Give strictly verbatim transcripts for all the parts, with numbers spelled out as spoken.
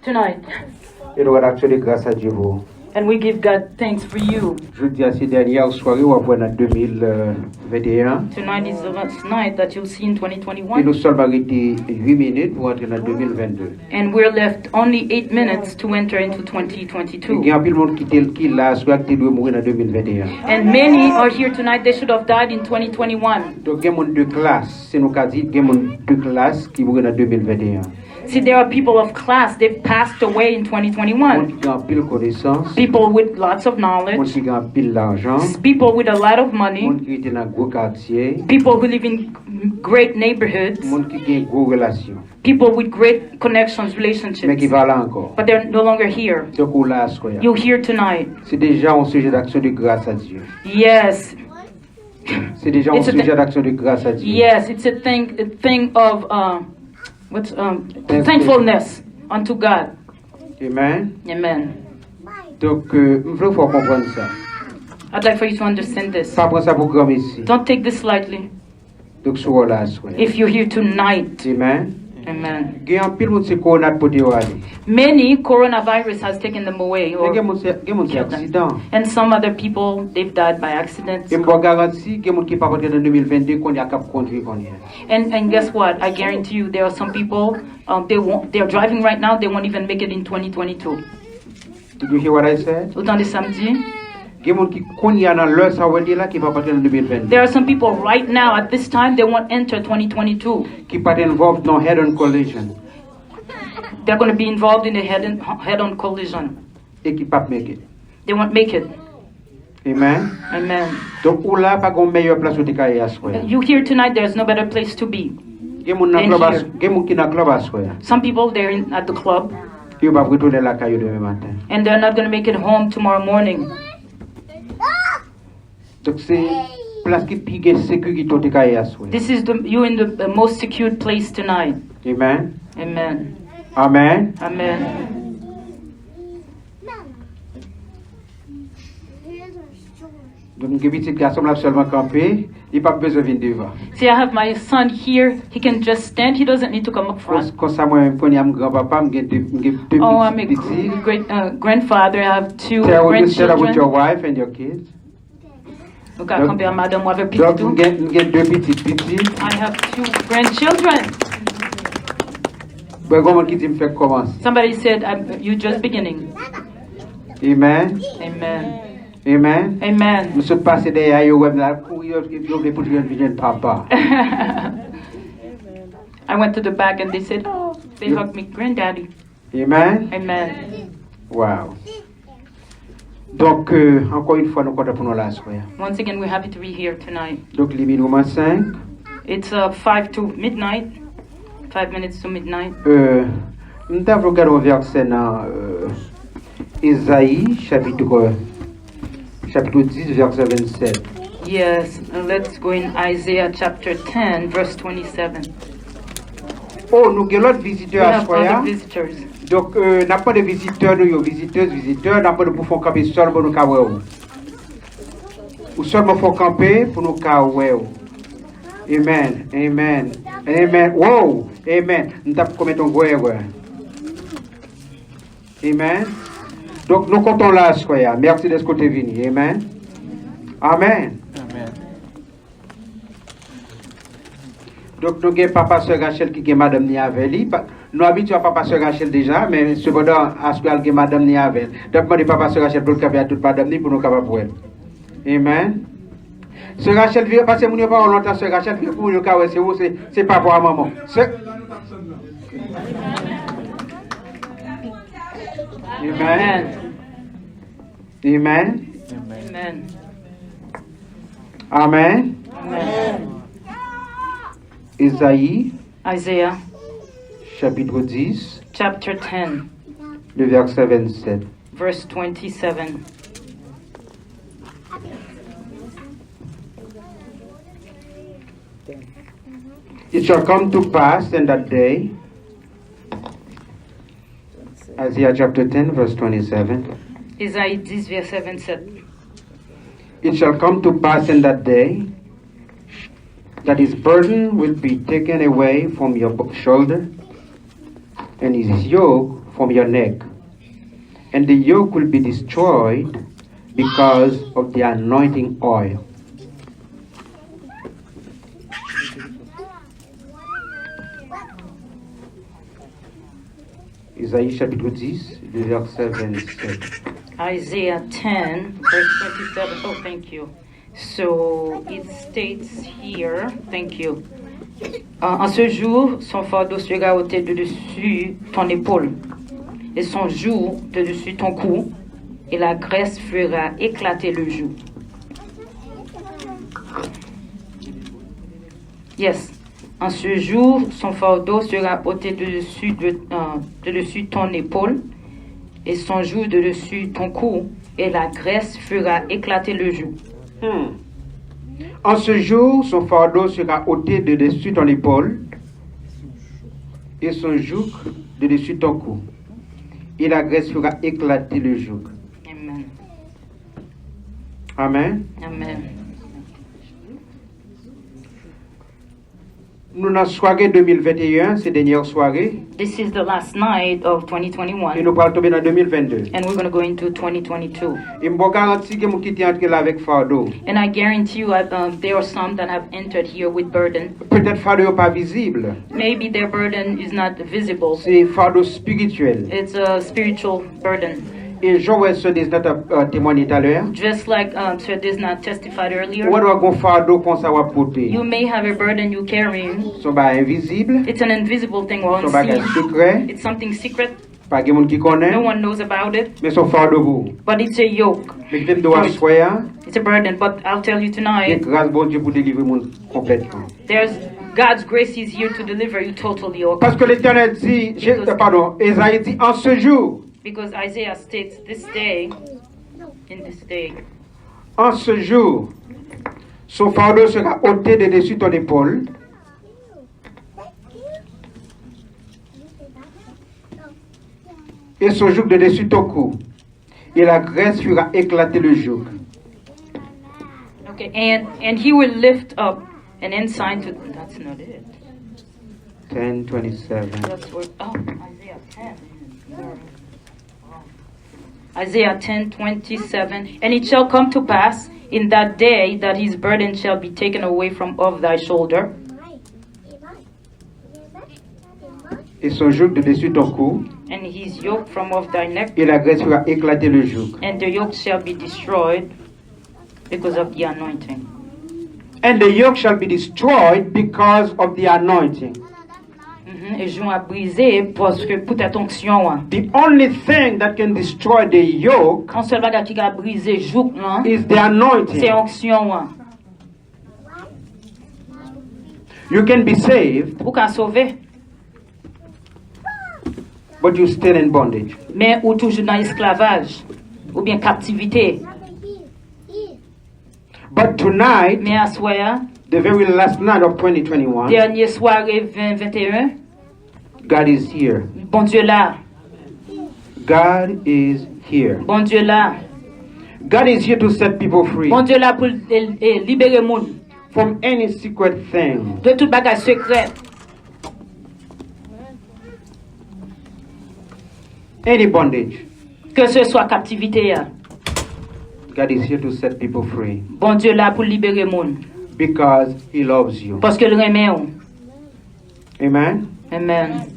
tonight. E nou rann aksyon de gras a Dye pou ou. And we give God thanks for you. Jodi a se dènyè sware w ap wè nan de mil venteyen. Tonight is the last night that you'll see in E twenty twenty-one. Nou sèlman rete uit minit pou antre nan de mil vennde. And we're left only eight minutes to enter into twenty twenty-two. Gen anpil moun ki te, ki la aswè a ki te dwe mouri nan de mil venteyen. And many are here tonight, they should have died in twenty twenty-one. Donk gen moun de klas, si nou ka di, gen moun de klas ki mouri nan de mil venteyen. See, there are people of class, they've passed away in twenty twenty-one. Moun ki gen anpil konesans. People with lots of knowledge. Moun ki gen anpil lajan. People with a lot of money. Moun ki rete nan gwo katye. People who live in great neighborhoods. Moun ki gen gwo relasyon. People with great connections, relationships. Men ki pa la ankò. But they're no longer here. Donk ou la aswè a. You're here tonight. Se deja yon sijè d'aksyon de gras a Dye. Yes. Se deja yon sijè d'aksyon de gras a Dye. Yes, it's a thing, a thing of, uh, what's, um, thankfulness unto God. Amen. Amen. Donk, euh, m vle w fè w konprann sa. I'd like for you to understand this. Pa pran sa pou granmesi. Don't take this lightly. Donk, si w la aswè. If you're here tonight. Amen. Amen. Gen anpil moun se kowona t pote yo ale. Many coronavirus has taken them away. Men or gen moun se, gen moun se killed them. Aksidan. And some other people, they've died by accidents. E m ba w garanti, gen moun ki p ap antre nan de mil vennde kounye a k ap kondwi kounye a. And, and guess what? I guarantee you, there are some people, um, they won't, they're driving right now, they won't even make it in twenty twenty-two. Did you hear what I said? Ou tande sa m di? Gen moun ki kounye a nan lè sa w wè li la ki p ap antre nan de mil vennde. There are some people right now at this time they won't enter twenty twenty-two. Ki pa t involved nan head on collision. They're going to be involved in a head on, head on collision. E ki p ap make it. They won't make it. Amen. Amen. Donk ou la pa gen yon meyè plas ou te ka ye aswè a. You here tonight, there's no better place to be. Gen moun nan than club as-, here. Gen moun ki nan club aswè a. Some people, they're in, at the club. Yo p ap retounen lakay yo demen maten. And they're not going to make it home tomorrow morning. Donk se plas ki pi gen sekirite w te ka ye aswè a. This is the, you in the, the most secured place tonight. Amen. Amen. Amen. Amen. Donk, m gen pitit gason m, l ap sèlman kanpe, li p ap bezwen vin devan. See, I have my son here. He can just stand. He doesn't need to come up front. Konsa, mwen menm, kounye a, m granpapa, m gen de, m gen de pitit piti. Oh, I'm a gr-, great, uh, grandfather. I have two grandchildren. Stand with your wife and your kids. Nou ka kanpe ak madanm ou avèk pitit ou. Donk, m gen, m gen de pitit piti. I have two grandchildren. Bon, gen moun ki di m fèk kòmanse. Somebody said, "I'm, you just beginning." Amen. Amen. Amen. Amen. M sot pase dèyè a, yo wè m la, kouri, yo, yo vle pou yo vin jwenn papa. I went to the back and they said, "Oh," they hugged me, "Granddaddy." Amen. Amen. Wow. Donk, euh, ankò yon fwa, nou kontan pou nou la aswè a. Once again, we're happy to be here tonight. Donk, li minuit mwens senk. It's, uh, five to midnight. Five minutes to midnight. Euh, m ta vle gade yon vèsè nan, euh, Ezayi, chapit, chapit dis, vèsè vennsèt. Yes, uh, let's go in Isaiah chapter ten, verse twenty-seven. Oh, nou gen lòt vizitè aswè a. We have other visitors. Donk, euh, n ap mande vizitè nou yo, vizitèz, vizitè, n ap mande pou fè w kanpe sèlman pou nou ka wè w. Ou sèlman fè w kanpe pou nou ka wè w. Amen, amen, amen. Wow, amen. M t ap komèt yon gwo erè. Amen. Donk, nou kontan w la aswè a. Mèsi dèske w te vini. Amen. Amen. Amen. Donk, nou gen papa sè Rachel ki gen madanm ni avè li. Pa, nou abitye a papa sè Rachel deja, men sepandan, aswè a l gen madanm ni avè l. Donk, mande papa sè Rachel pou l kanpe ak tout madanm ni pou nou kapab wè l. Amen. Sè Rachel vire, paske moun yo pa wè w lontan, sè Rachel vire pou moun yo ka wè se ou, se, se papa a manman w. Sè. Amen. Amen. Amen. Amen. Amen. Amen. Ezayi, Isaiah, chapit dis, chapter ten, le vèsè vennsèt. Verse twenty-seven. It shall come to pass in that day, Isaiah chapter ten, verse twenty-seven. Ezayi dis, vèsè vennsèt. It shall come to pass in that day that his burden will be taken away from your bo-, shoulder, and his yoke from your neck, and the yoke will be destroyed because of the anointing oil. Ezayi chapit dis, le vèsè vennsenk. Isaiah ten, verse twenty-seven. Oh, thank you. So it states here, thank you. Euh, en ce jour, son fardeau sera ôté de dessus ton épaule, et son joug de dessus ton cou, et la graisse fera éclater le joug. Yes. En ce jour, son fardeau sera ôté de dessus, de, euh, de dessus ton épaule, et son joug de dessus ton cou, et la graisse fera éclater le joug. Hmm. En ce jour, son fardeau sera ôté de dessus ton épaule, et son joug de dessus ton cou, et la graisse fera éclater le joug. Amen. Amen. Amen. Nou nan sware de mil venteyen, se dènyè sware, This is the last night of e twenty twenty-one, nou pral tonbe nan de mil vennde. And we're going to go into twenty twenty-two. E m ba w garanti gen moun ki te antre la avèk fado. And I guarantee you, uh, um, there are some that have entered here with burden. Petèt fado yo pa vizib. Maybe their burden is not visible. Se fado espirityèl. It's a spiritual burden. E jan w wè sè Desna t ap uh, temwanye talè a, Just like um, Sir Desna testified earlier, ou wè dwa gon fado konsa w ap pote. You may have a burden you carrying. Se yon bagay envizib, It's an invisible thing or se yon bagay unseen. Sekrè, It's something secret. Pa gen moun ki konnen, No one knows about it, men se yon fado pou ou. But it's a yoke. Men kite m di w aswè a, It's a burden, but I'll tell you gen tonight, gras Bondye pou delivre moun konplètman. There's God's grace is here to deliver you totally. Okay? Paske Letènèl di, je, Because- pardon, Ezayi di, en ce jour, Because Isaiah states this day, in this day, en ce jour, son fardeau sera ôté de dessus ton épaule, et son joug de dessus ton cou, et la graisse fera éclater le joug. Okay, and and he will lift up an ensign to. That's not it. Ten twenty-seven. That's what. Oh, Isaiah ten. Isaiah ten twenty-seven. And it shall come to pass in that day that his burden shall be taken away from off thy shoulder, Et son joug de dessus ton cou, and his yoke from off thy neck, et la graisse fera éclater le joug. And the yoke shall be destroyed because of the anointing. And the yoke shall be destroyed because of the anointing. Mhm. E jouk ap brize paske poutèt onksyon an. The only thing that can destroy the yoke Yon sèl bagay ki ka brize jouk lan, is the se anointing. Onksyon an. You can be saved, Ou ka sove, but you're still in bondage. Men ou toujou nan esklavaj oubyen kaptivite. But tonight, Men aswè a, the very last night of twenty twenty-one, Dènye sware ven venteyen, God is here. Bondye la. God is here. Bondye la. God is here to set people free Bondye la pou l e, e, libere moun from any secret thing. De tout bagay sekrè. Any bondage. Ke se swa kaptivite a. God is here to set people free Bondye la pou libere moun. Because He loves you. Paske l renmen w. Amen. Amen.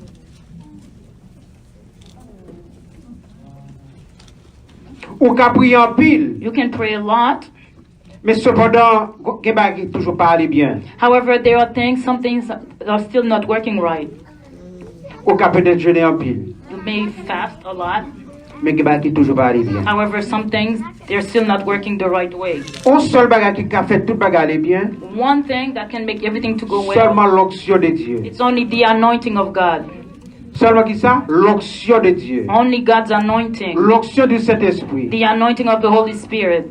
Ou ka priye anpil, You can pray a lot. Men sepandan, gen bagay ki toujou pa ale byen. However, there are things, some things are still not working right. Ou ka petèt jene anpil, You may fast a lot. Men gen bagay ki toujou pa ale byen. However, some things, they're still not working the right way. Yon sèl bagay ki ka fè tout bagay ale byen, One thing that can make everything to go well, sèlman lonksyon de Dye. It's only the anointing of God. Sèlman ki sa? Lonksyon de Dye. Only God's anointing. Lonksyon du Saint-Esprit. The anointing of the Holy Spirit.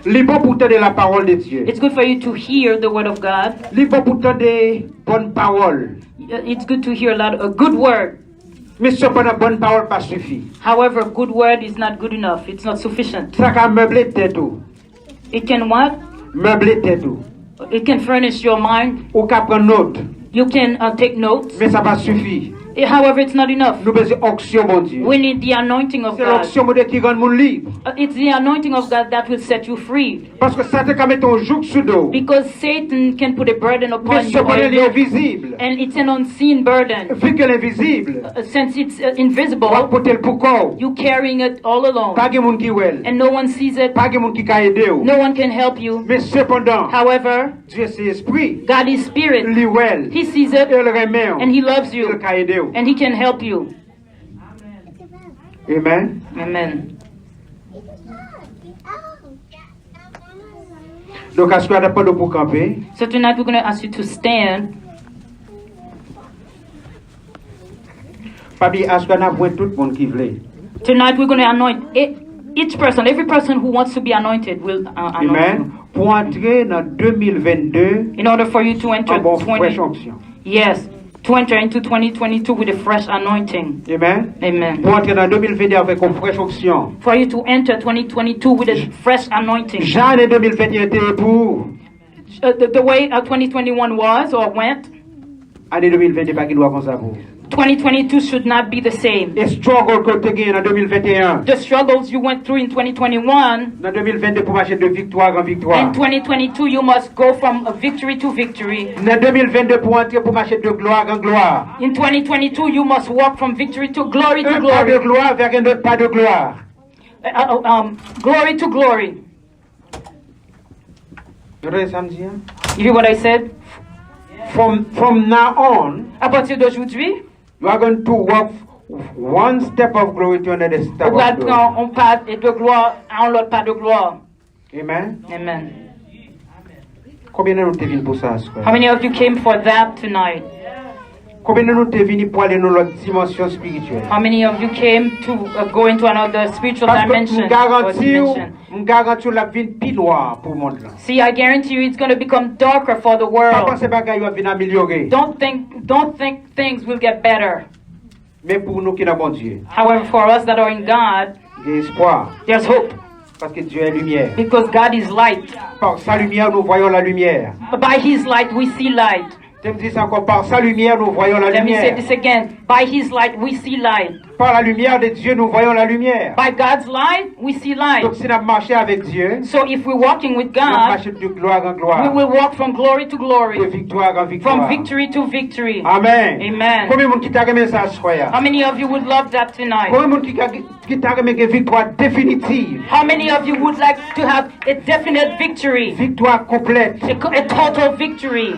Li bon pou tande la parole de Dieu. It's good for you to hear the word of God. Li bon pou tande bonne parole. It's good to hear a lot a good word. Men sepandan bonne parole pa sifi. However, good word is not good enough. It's not sufficient. Sa ka meble tèt ou. It can what? Meble tèt ou. It can furnish your mind. Ou ka pran nòt. You can uh, take notes. Men sa pa sifi. However, it's not enough. Nou bezwen onksyon Bondye. We need the anointing of God. Se onksyon Bondye ki rann moun lib. Uh, it's the anointing of God that will set you free. Paske Satan ka mete yon jouk sou do w. Because Satan can put a burden upon you or a yoke. Men sepandan li envizib. And it's an unseen burden. Vi ke l envizib, uh, since it's, uh, invisible, w ap pote l pou kò w. You carrying it all alone. Pa gen moun ki wè l. And no one sees it. Pa gen moun ki ka ede w. No one can help you. Men sepandan, however, Dye se espri. God is spirit. Li wè l. He sees it. E l renmen w. And he loves you. E l ka ede w. And he can help you. Amen. Amen. Donk, aswè a, n ap mande w pou kanpe. So tonight we're going to ask you to stand. Pa bliye, aswè a, n ap jwenn tout moun ki vle. Tonight we're going to anoint e- each person, every person who wants to be anointed will, uh, anoint you. Amen. Pou antre nan de mil vennde, in order for you to enter an bon frèch onksyon. Yes, to enter into twenty twenty-two with a fresh anointing. Amen. Amen. Pou antre nan de mil vennde avèk yon frèch onksyon. For you to enter twenty twenty-two with a fresh anointing. Jan ane de mil venteyen te ye pou ou. Uh, the, the way, uh, twenty twenty-one was or went, ane de mil vennde pa gen dwa konsa pou ou. Twenty twenty-two should not be the same. E struggle ke w te genyen nan de mil venteyen. The struggles you went through in twenty twenty-one, nan de mil vennde pou mache de viktwa an viktwa. In twenty twenty-two, you must go from a victory to victory. Nan de mil vennde pou antre pou mache de glwa an glwa. In twenty twenty-two, you must walk from victory to glory to glory. Un pas de gloire vers un autre pas de gloire. Uh, uh, um, glory to glory. Ou tande sa m di a? You hear what I said? From, from now on, apati de jodi, you are going to walk one step of glory to another step of glory. Ou pral pran yon pa de glwa a yon lòt pa de glwa. Amen. Amen. Konbyen nan nou te vin pou sa aswè? How many of you came for that tonight? Konbyen nan nou te vini pou ale nan lòt dimansyon espirityèl? How many of you came to, uh, go into another spiritual dimension or dimension? Paske m garanti w, m garanti w l ap vin pi nwa pou mond lan. See, I guarantee you it's going to become darker for the world. Pa panse bagay yo ap vin amelyore. Don't think, don't think things will get better. Men pou nou ki nan Bondye, however, for us that are in God, gen espwa. There's hope. Paske Dieu est lumière. Because God is light. Par sa lumière, nous voyons la lumière. By his light, we see light. Te m di sa ankò, par sa lumière, nous voyons la lumière. Let me say this again. By his light, we see light. Par la lumière de Dieu, nous voyons la lumière. By God's light, we see light. Donk, si n ap mache avèk Dye, so if we're walking with God, n ap mache de glwa an glwa, we will walk from glory to glory, de viktwa an viktwa, from victory to victory. Amen. Amen. Konbyen moun ki ta renmen sa aswè a? How many of you would love that tonight? Konbyen moun ki ka, ki ta renmen gen viktwa definitiv? How many of you would like to have a definite victory? Viktwa konplèt. A co- a total victory.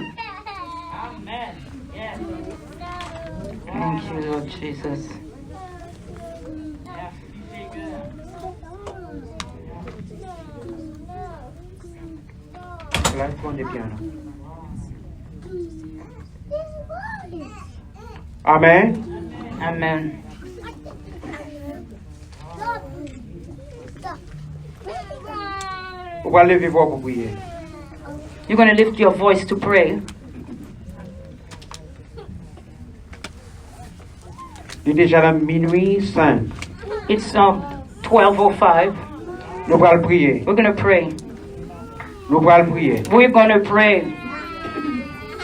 Thank you, Lord Jesus. Live on the piano. Amen. Amen. Ou pral leve vwa w pou priye. You're going to lift your voice to pray. Li deja nan minui senk. It's, um, twelve oh five. Nou pral priye. We're going to pray. Nou pral priye. We're going to pray.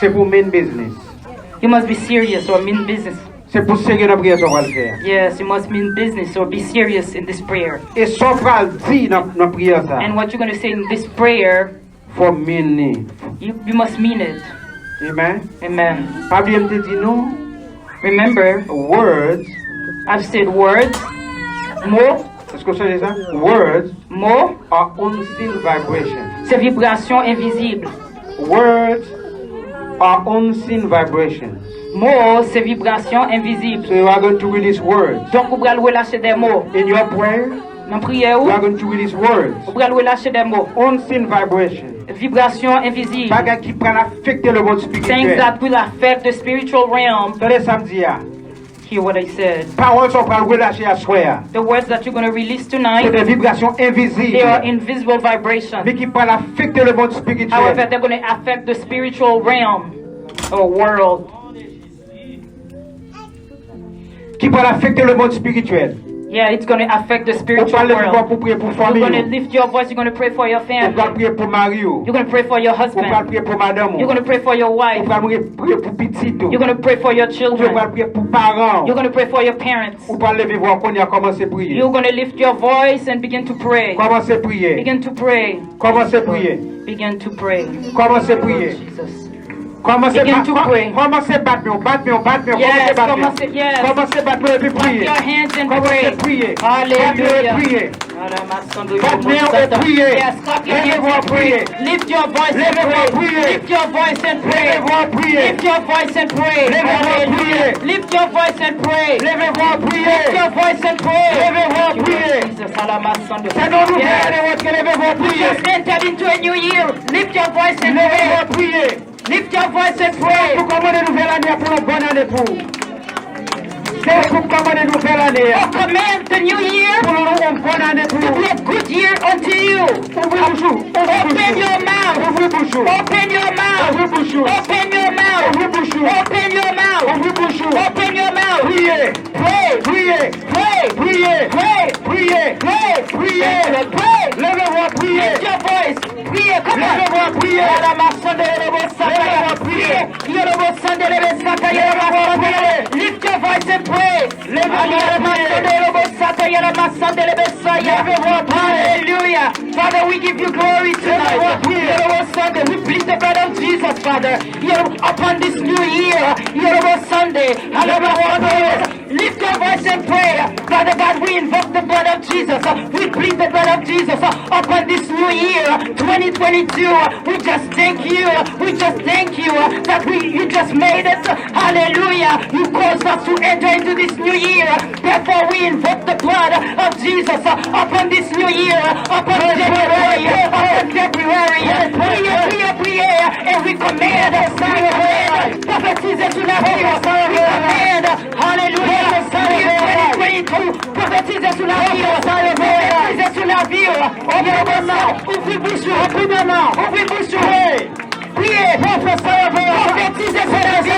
Se pou mean business. You must be serious or mean business. Se pou serye nan priyè sa w pral fè a. Yes, you must mean business or be serious in this prayer. E sa w pral di nan, nan priyè sa a, and what you're going to say in this prayer, fò w mean li. You, you must mean it. Amen. Amen. Pa bliye m te di nou, remember, words, I've said words, mo, èske w sonje sa? Words, mo, are unseen vibration. Se vibrasyon envizib. Words are unseen vibrations. Mo se vibrasyon envizib. So you are going to release words. Donk, ou pral relache de mo. In your prayer, nan priyè ou, you are going to release words. Ou pral relache de mo. Unseen vibration. Vibrasyon envizib. Bagay ki pral afekte lemonn espirityèl. Things that will affect the spiritual realm. Tande sa m di a. Hear what I said. Pawòl sa w pral relache aswè a, the words that you're going to release tonight, se de vibrasyon envizib, they are invisible vibrations. Men ki pral afekte lemonn espirityèl. However, they're going to affect the spiritual realm or world. Ki pral afekte lemonn espirityèl. Yeah, it's going to affect the spiritual world. Ou pral leve vwa pou priye pou fanmi ou. You're going to lift your voice. You're going to pray for your family. Ou pral priye pou mari ou. You're going to pray for your husband. Ou pral priye pou madanm ou. You're going to pray for your wife. Ou pral priye pou pitit ou. You're going to pray for your children. Ou pral priye pou paran ou. You're going to pray for your parents. Ou pral leve vwa kounye a, kòmanse priye. You're going to lift your voice and begin to pray. Kòmanse priye. Begin to pray. Kòmanse priye. Begin to pray. Kòmanse priye. Jesus. Kòmanse bat men w, bat men w, bat men w, kòmanse bat men w. Kòmanse bat men w epi priye. Clap your hands and pray. Kòmanse priye. Hallelujah. Bat men w e priye. Yes, clap your hands and pray. Lift your voice and pray. Lift your voice and pray. Lift your voice and pray. Hallelujah. Lift your voice and pray. Lift your voice and pray. Thank you, Jesus. Alamasando. Yes. We just entered into a new year. Lift your voice and pray. Lift your voice and pray. Pou kòmande nouvèl ane a pou yon bòn ane pou ou. Se pou kòmande nouvèl ane a. Or command the new year. Pou yon bòn ane pou ou. To be a good year unto you. Ouvri bouch ou. Open your mouth. Ouvri bouch ou. Open your mouth. Ouvri bouch ou. Open your mouth. Ouvri bouch ou. Open your mouth. Ouvri bouch ou. Open your mouth. Priye. Pray. Priye. Pray. Priye. Pray. Priye. Pray. Pray. Leve vwa priye. Lift your voice. Priye. Come on. Leve vwa priye. Alamasando. Leve vwa priye. Lift your voice and pray. Hallelujah. Father, we give you glory tonight. We plead the blood of Jesus, Father, upon this new year. Sunday. Lift your voice and pray. Father God, we invoke the blood of Jesus. We plead the blood of Jesus upon this new year, twenty twenty-two. We just thank you. We just thank you that we you just made it. Hallelujah. You caused us to enter into this new year. Therefore, we invoke the blood of Jesus upon this new year, upon January, upon February. Priye, priye, priye, and we command, we command, pwofetize sou lavi, we command, hallelujah, twenty twenty-two, pwofetize sou lavi, pwofetize sou lavi. Ouvri bouch ou, ouvri bouch ou. Priye. Pwofetize sou lavi.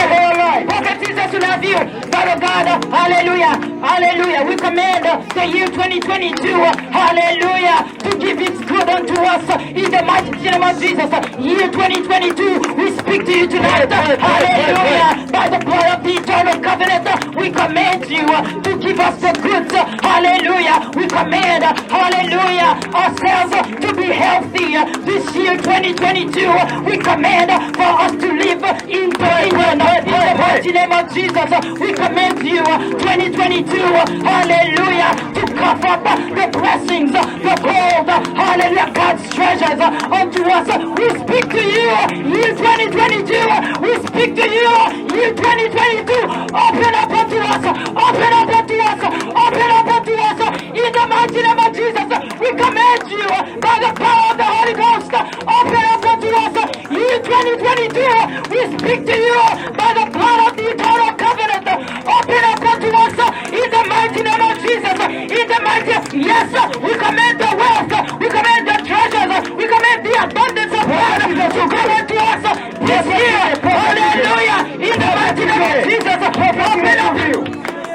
Pwofetize sou lavi. Father God, hallelujah, hallelujah. We command the year twenty twenty-two, hallelujah, to give its good unto us in the mighty name of Jesus. Year twenty twenty-two, we speak to you tonight. Hallelujah. By the blood of the eternal covenant, we command you to give us the goods. Hallelujah. We command, hallelujah, ourselves to be healthy this year, twenty twenty-two. We command for us to live in dominion in the mighty name of Jesus. We command you, twenty twenty-two, hallelujah, to cough up the blessings, the gold, hallelujah, God's treasures unto us. We speak to you, year twenty twenty-two. We speak to you, year twenty twenty-two. Open up unto us, open up unto us, open up unto us. In the mighty name of Jesus, we command you by the power of the Holy Ghost. Open up unto us. Year twenty twenty-two, we speak to you by the blood of the eternal covenant. Open up unto us in the mighty name of Jesus. In the mighty, yes, we command the wealth, we command the treasures, we command the abundance of God to come unto us this year. Hallelujah. In the mighty name of Jesus, open up.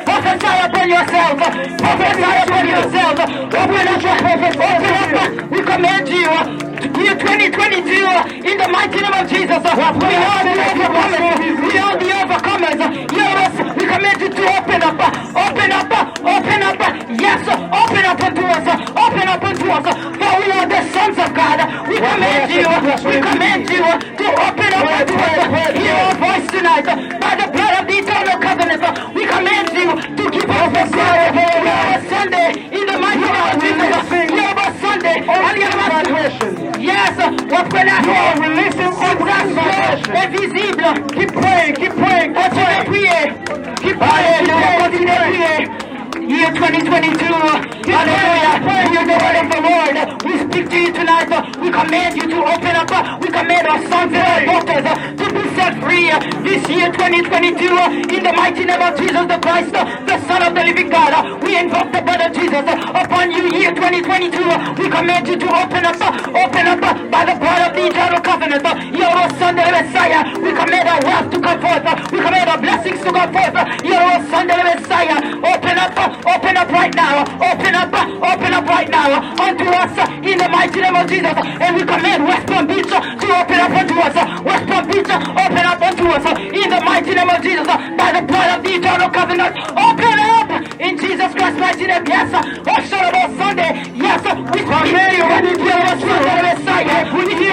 Prophesy upon yourself. Prophesy upon yourself. Open up. Open up. We command you. Year twenty twenty-two, in the mighty name of Jesus, we are the overcomers. We are the overcomers. Yes, we command you to open up. Open up. Open up. Yes, open up unto us. Open up unto us. For we are the sons of God. We command you. We command you to open up unto us. Hear our voice tonight. By the blood of the eternal covenant, we command you to give us the Sabbath. Sunday, in the mighty name of Jesus. Hear our Sunday. Yes, w ap relase. Sensasyon envizib. Keep praying, keep praying, keep praying. Kontinye priye. Keep praying, keep praying, keep praying. Year twenty twenty-two. Hallelujah. Hear the word of the Lord. We speak to you tonight. We command you to open up. We command our sons and our daughters to be set free this year twenty twenty-two. In the mighty name of Jesus the Christ, the Son of the living God, we invoke the blood of Jesus upon you, year twenty twenty-two. We command you to open up, open up by the blood of the eternal covenant. Yoro Sunday Messiah, we command our wealth to come forth. We command our blessings to come forth. Yoro Sunday Messiah, open up, open up right Now, open up, open up right now unto us in the mighty name of Jesus. And we command West Palm Beach to open up unto us. West Palm Beach, open up unto us in the mighty name of Jesus. By the blood of the eternal covenant, open up in Jesus Christ's mighty name. Yes, Osholobo Sunday. Yes, we speak to you. Come in, come in, come in. Messiah. We speak to you.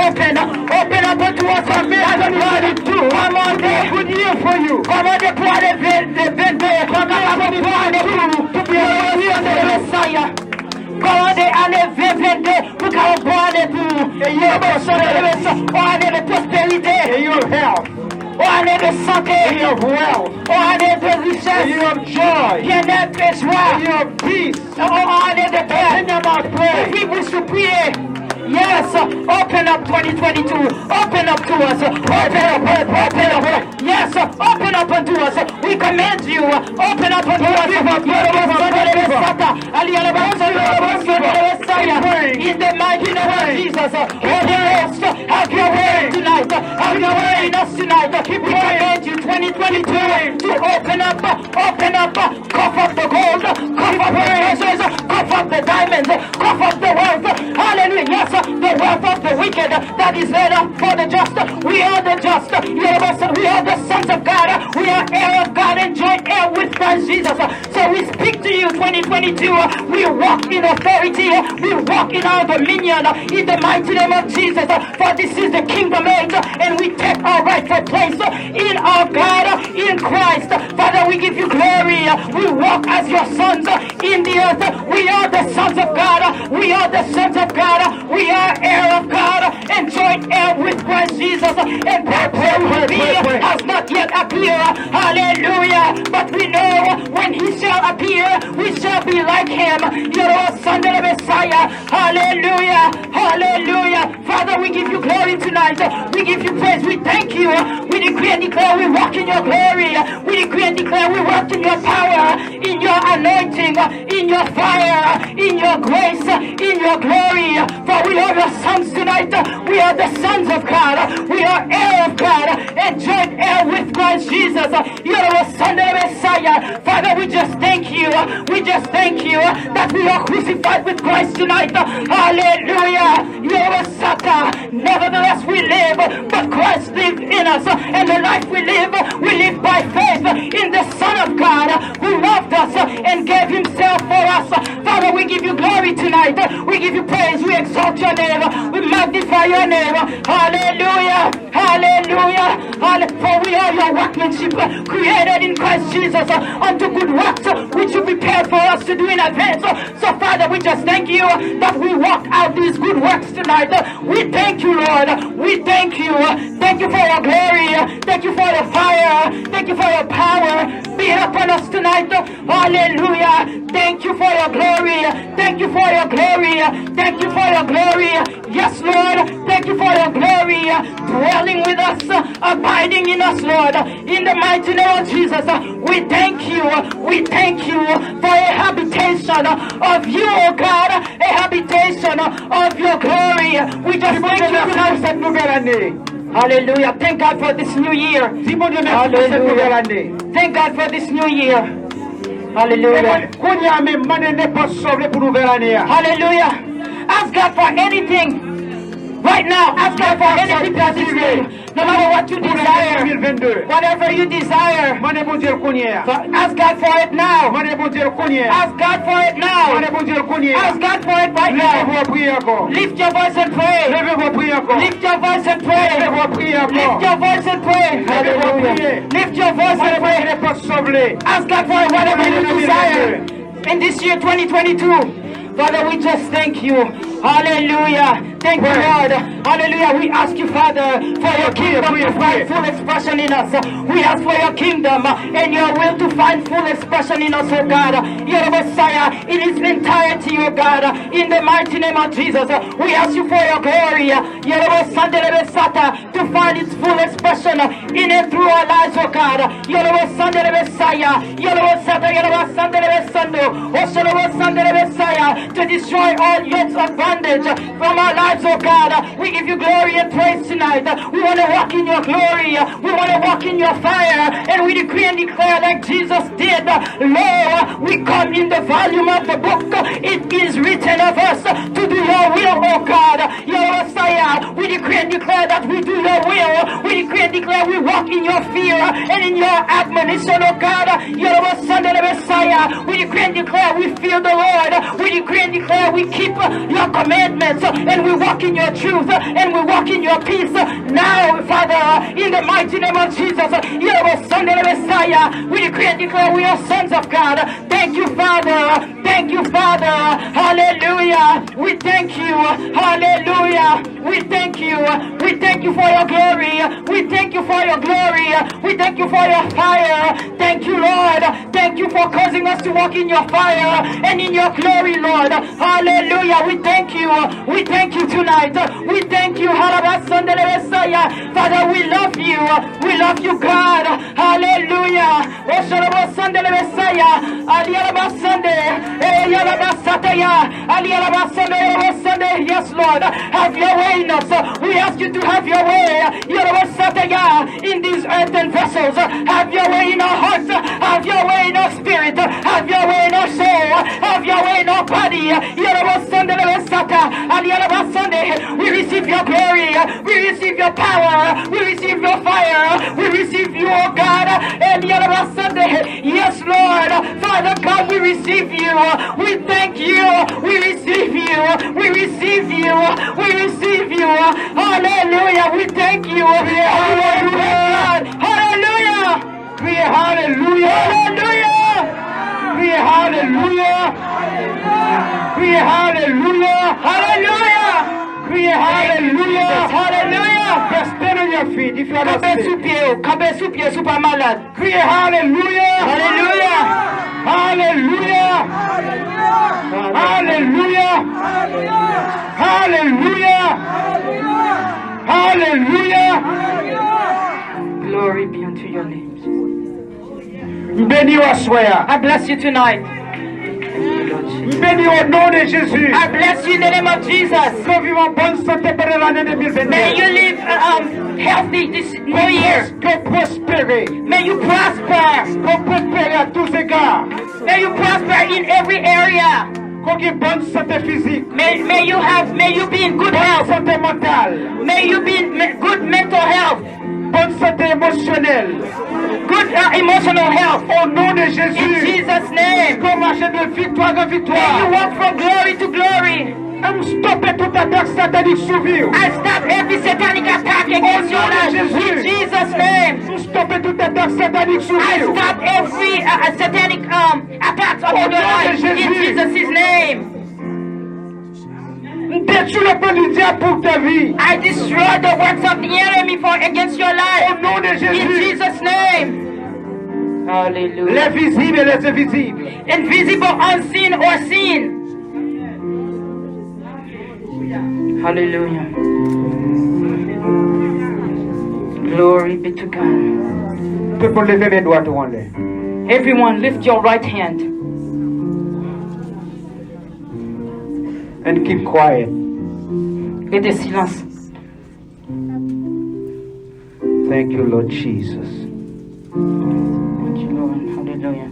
Open, open up unto us. Come in, come in. Come on, come on. Good year for you. Come on, the blood of the, the, the, come on, the blood of the, to be a year for the Messiah. Kòmande ane ven venn de pou ka yon bon ane pou ou. Yon bon ane de pwosperite. Yon ane de sante. Yon ane de richès. Byennèt e jwa. Yon ane de pè. Ou viv ou sou priye. Yes, open up twenty twenty-two. Open up to us. Open up, open up, open up. Yes, open up unto us. We command you, open up unto us. In the mighty name of Jesus, Holy Ghost, have your way tonight. Have your way in us tonight. We command you, twenty twenty-two, to open up, open up. Cough up the gold, cough up the treasures, cough up the diamonds, cough up the wealth. Hallelujah. Yes, the wealth of the wicked that is laid up for the just. We are the just. We are the sons of God. We are heir of God and joint heir with Christ Jesus. So we speak to you, twenty twenty-two. We walk in authority. We walk in our dominion in the mighty name of Jesus. For this is the kingdom age, and we take our rightful place in our God, in Christ. Father, we give you glory. We walk as your sons in the earth. We are the sons of God. We are the sons of God. We are heir of God and joint heir with Christ Jesus. And that where we will be has not yet appeared. Hallelujah. But we know when he shall appear, we shall be like him. Yoro Sunday Messiah. Hallelujah. Hallelujah. Father, we give you glory tonight. We give you praise. We thank you. We decree and declare we walk in your glory. We decree and declare we walk in your power, in your anointing, in your fire, in your grace, in your glory. For we are your sons tonight. We are the sons of God. We are heir of God and joint heir with Christ Jesus. You're the Son of the Messiah. Father, we just thank you. We just thank you that we are crucified with Christ tonight. Hallelujah. You're a Satan. Nevertheless, we live, but Christ lives in us. And the life we live, we live by faith in the Son of God who loved us and gave himself for us. Father, we give you glory tonight. We give you praise. We exalt your name. We magnify your name. Hallelujah. Hallelujah. Hallelujah. For we are your workmanship, created in Christ Jesus, uh, unto good works, uh, which you prepared for us to do in advance. Uh, So, Father, we just thank you, uh, that we walk out these good works tonight. Uh, We thank you, Lord. We thank you. Uh, Thank you for your glory. Uh, Thank you for your fire. Uh, Thank you for your power being upon us tonight. Uh, Hallelujah. Thank you for your glory. Uh, Thank you for your glory. Uh, Thank you for your glory. Uh, Yes, Lord. Thank you for your glory, uh, dwelling with us, uh, abiding in us, Lord. Uh, In the mighty name of Jesus, uh, we thank you. Uh, We thank you, uh, for a habitation, uh, of you, oh God, uh, a habitation, uh, of your glory. Uh, We just thank you tonight. Hallelujah. Thank God for this new year. Di Bondye mèsi pou cette nouvelle année. Thank God for this new year. Hallelujah. Kounye a menm, mande nenpòt sa w vle pou nouvèl ane a. Hallelujah. Ask God for anything. Right now, ask God for anything for this year. No matter what you desire, whatever you desire, mande Bondye l kounye a. Ask God for it now. Mande Bondye l kounye a. Ask God for it now. Mande Bondye l kounye a. Ask God for it right now. Leve vwa w priye ankò. Lift your voice and pray. Leve vwa w priye ankò. Lift your voice and pray. Leve vwa w priye ankò. Lift your voice and pray. Leve vwa w priye. Lift your voice and pray. Mande Bondye nenpòt sa w vle. Ask God for whatever you desire in this year twenty twenty-two. Father, we just thank you. Hallelujah. Thank you, Lord. Hallelujah. We ask you, Father, for your kingdom to find full expression in us. We ask for your kingdom and your will to find full expression in us, oh God. Yoro Messiah, in its entirety, oh God. In the mighty name of Jesus, we ask you for your glory. Yoro Sunday, to find its full expression in and through our lives, oh God. Yellow Sunday, the Messiah. Yellow Sunday, Yellow Sunday, the Messiah. Osholowo Sunday, the Messiah. To destroy all yokes of bondage. from our lives, oh God. We give you glory and praise tonight. We want to walk in your glory. We want to walk in your fire. And we decree and declare, like Jesus did, Lord, we come in the volume of the book. It is written of us to do your will, oh God. Yahweh Messiah, we decree and declare that we do your will. We decree and declare we walk in your fear and in your admonition, oh God. Yahweh Sunday, Messiah, we decree and declare we fear the Lord. We decree and declare we keep your commandments and we walk in your truth and we walk in your peace. Now, Father, in the mighty name of Jesus, Yahweh Sunday, Messiah, we decree and declare we are sons of God. Thank you, Father. Thank you, Father. Hallelujah. We thank you. Hallelujah. We thank you. We thank you for your glory. We thank you for your glory. We thank you for your fire. Thank you, Lord. Thank you for causing us to walk in your fire and in your glory, Lord. Hallelujah. We thank you. We thank you tonight. We thank you. Harabasandele Messiah. Father, we love you. We love you, God. Hallelujah. Osholobo sandele Messiah. Aliyalaba sande. Eyalaba sataya. Aliyalaba sande, yolobo sande. Yes, Lord. Have your way in us. We ask you to have your way. Yolobo sataya. In these earthen vessels. Have your way in our hearts. Have your way in our spirit. Have your way in our soul. Have your way in our body. Yolobo sandele Messiah. Aliyalaba sande. We receive your glory. We receive your power. We receive your fire. We receive you, oh God. Elielabasande. Yes, Lord. Father God, we receive you. We thank you. We receive you. We receive you. We receive you. Hallelujah. We thank you. Hallelujah. Hallelujah. Kriye haleluya! Haleluya! Kriye haleluya! Kriye haleluya! Haleluya! Kriye haleluya! Haleluya! Reste dans your feet, if you are not sick. Kanpe sou pye w, kanpe sou pye w si w pa malad. Kriye haleluya! Haleluya! Haleluya! Haleluya! Haleluya! Haleluya! Glory be unto your name. M beni w aswè a. I bless you tonight. M beni w o non de Jezi. I bless you in the name of Jesus. Ke w viv an bòn sante pandan lane de mil venn de. May you live uh, um, healthy this new year. Ke w pwospere. May you prosper. Ke w pwospere a tous égards. May you prosper in every area. Ke w gen bòn sante fizik. May, may you have, may you be in good health. Bòn sante mantal. May you be in me- good mental health. Bòn sante emosyonèl. Good uh, emotional health. O non de Jezi. In Jesus' name. Ke w mache de viktwa an viktwa. May you walk from glory to glory. M stope tout atak satanik sou vi w. I stop every satanic attack against your life. O non de Jezi. In Jesus' name. M stope tout atak satanik sou vi w. I stop every uh, uh, satanic um, attacks upon your life. O non de Jezi. In Jesus' name. M detwi le plan du diable pour ta vie. I destroy the works of the enemy for against your life. O non de Jezi. In Jesus' name. Hallelujah. Les visibles et les invisibles. Invisible, unseen or seen. Hallelujah. Glory be to God. Tout moun leve men dwat ou anlè. Everyone lift your right hand. And keep quiet. Rete silans. Thank you, Lord Jesus. Thank you, Lord. Hallelujah.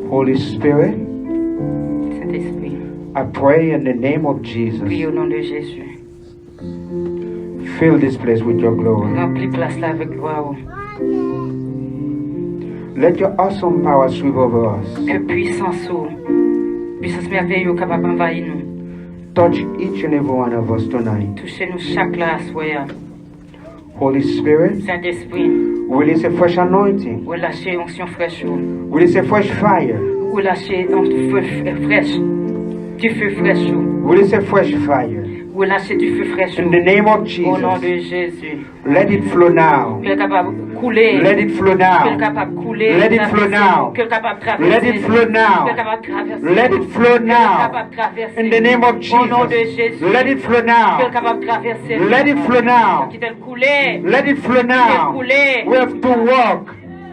Holy Spirit, Saint-Esprit, I pray in the name of Jesus. Priye o non de Jezi. Fill this place with your glory. Ranpli plas la avèk glwa ou. Let your awesome power sweep over us. Ke pwisans ou, pwisans mèveye ou kapab anvayi nou. Touch each and every one of us tonight. Touche nou chak la aswè a. Holy Spirit, Sentespri, release a fresh anointing. Relache onksyon frèch ou. Release a fresh fire. Relache yon fe f- frèch. Dife frèch ou. Release a fresh fire. Relache dife frèch ou. In the name of Jesus. O non de Jezi. Let it flow now. Ke l kapab koule. Let it flow now. Ke l kapab koule. Let it flow now. Ke l kapab travèse. Let it flow now. Ke l kapab travèse. Let it flow now. Ke l kapab travèse. In the name of Jesus. O non de Jezi. Let it flow now. Ke l kapab travèse. Let it flow now. Kite l koule. Let it flow now. Kite l koule. We have to walk.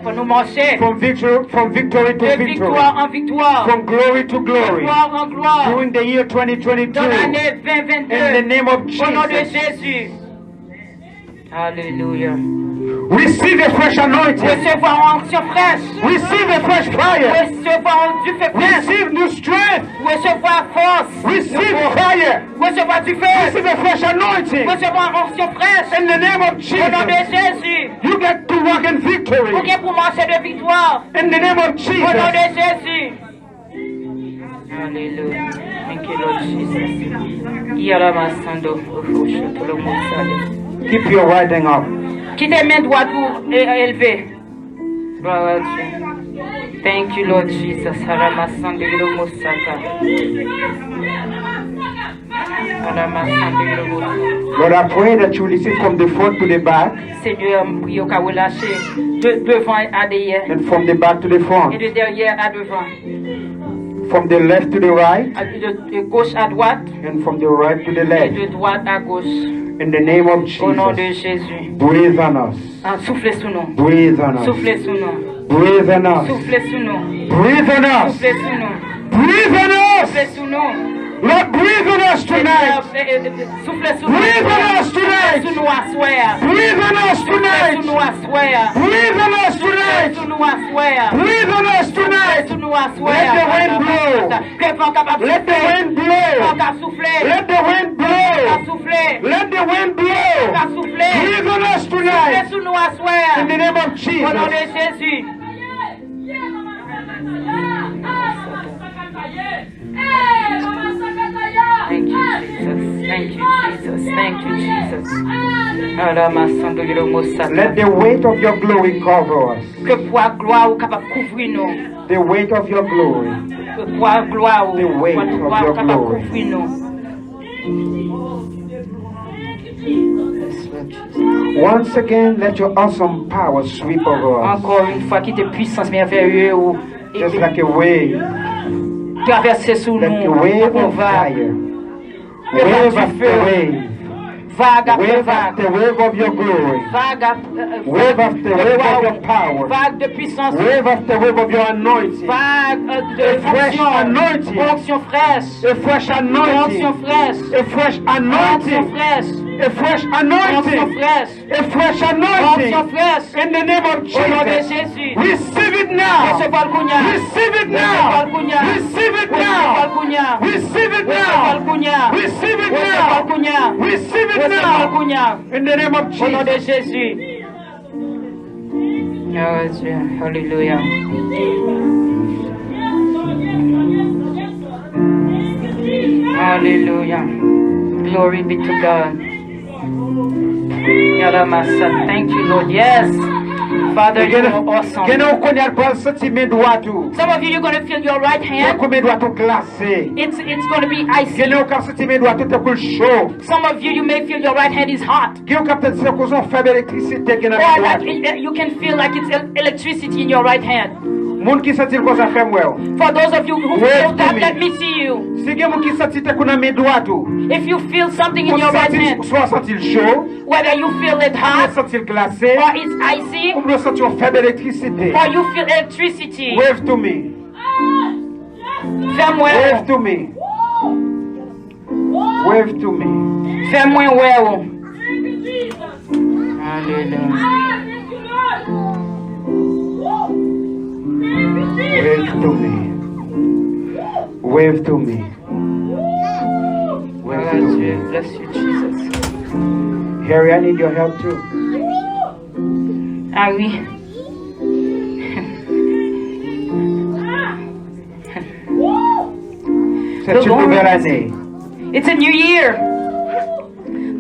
Fò Nou mache. From victory, from victory to victory. De viktwa an viktwa. From glory to glory. Glwa an glwa. During the year twenty twenty-two. Dans l'année vingt vingt-deux. In the name of Jesus. Au nom de Jésus. Alelouya. Receive a fresh anointing. Resevwa yon onksyon frèch. Receive a fresh fire. Resevwa yon dife frèch. Receive new strength. Resevwa fòs. Receive fire. Resevwa dife. Receive a fresh anointing. Resevwa onksyon frèch. In the name of Jesus. Au nom de Jésus. You get to walk in victory. Ou gen pou mache de viktwa. In the name of Jesus. Au nom de Jésus. Alelouya. Thank you, Lord Jesus. Yaramasando, Keep your right hand up. Kite men dwat ou e, elve. Gloire à Dieu. Thank you, Lord Jesus. Haramasando, Yiromosaka. Haramasando, Yiromosaka. Lord, I pray that you receive from the front to the back. Senyè, m priye w ka relache de devan a dèyè. And from the back to the front. E de dèyè a devan. From the left to the right. A, de, de gauche à droite. And from the right to the left. E de droite à gauche. In the name of Jesus. Au nom de Jésus. Breathe on us. Ah, soufle sou nou. Breathe on us. Soufle sou nou. Breathe on us. Soufle sou nou. Breathe on us. Soufle sou nou. Breathe on us. Soufle sou nou. Lord, breathe on us tonight. Senyè, eh, eh, eh, soufle sou nou. Breathe on us tonight. Soufle sou nou aswè a. Breathe on us tonight. Soufle sou nou aswè a. Breathe on us tonight. Soufle sou nou aswè a. Breathe on us tonight. Soufle sou nou aswè a. Let the wind blow. Ke van kapab soufle. Let the wind blow. Van ka soufle. Let the wind blow. Van ka soufle. Let the wind blow. Van ka soufle. Breathe on us tonight. Soufle sou nou aswè a. In the name of Jesus. Au nom de Jésus. Thank you, Jesus. Thank you, Jesus. Thank you, Jesus. Aramasando, Yiromosaka. Let the weight of your glory cover us. Ke pwa glwa ou kapab kouvri nou. The weight of your glory. Ke pwa glwa ou, the weight of your glory, kapab kouvri nou. Once again, let your awesome power sweep over us. Ankò yon fwa, kite pwisans mèveye ou, just like a wave, travèse sou nou, like a wave of fire. Wave after wave. Vag apre vag. Wave after wave of your glory. Vag ap-, eh, eh, wave after wave of your power. Vag de pwisans. Wave after wave of your anointing. Vag, eh, de onksyon. A fresh anointing. Onksyon frèch. A fresh anointing. Onksyon frèch. A fresh anointing. Onksyon frèch. A fresh anointing. Onksyon frèch. A fresh anointing. Onksyon frèch. In the name of Jesus. Au nom de Jésus. Receive it now. Resevwa l kounye a. Receive it now. Resevwa l kounye a. Receive it now. Resevwa l kounye a. Receive it now. Resevwa l kounye a. Receive it now. Resevwa l kounye a. Receive it now. Resevwa l kounye a. In the name of Jesus. Au nom de Jésus. Gloire à Dieu. Hallelujah. Hallelujah. Glory be to God. Yalamasa. Thank you, Lord. Yes. Father, you are awesome. Gen, gen ou kounye a pral santi men dwat ou. Some of you, you're gonna feel your right hand. Tankou men dwat ou glase. It's, it's gonna be icy. Gen ou ka santi men dwat ou tankou l cho. Some of you, you may feel your right hand is hot. Gen ou ka santi tankou se yon fèb elektrisite gen nan men dwat ou. Or like, eh, you can feel like it's el-, electricity in your right hand. Moun ki santi l konsa, fè m wè w. For those of you who feel that, let me see you. Wave to me. Si gen moun ki santi tankou nan men dwat ou. If you feel something in your right hand, ou santi, ou santi l cho, whether you feel it hot, ou santi l glase, or it's icy, ou santi yon fèb elektrisite. Or you feel electricity. Wave to me. Fè m wè w. Wave to me. Wave to me. Fè mwen wè w. Alelouya. Wave to me. Wave to me. Wave to me. Bless you, Jesus. Harry, I need your help too. Ah oui. C'est une nouvelle année. It's a new year.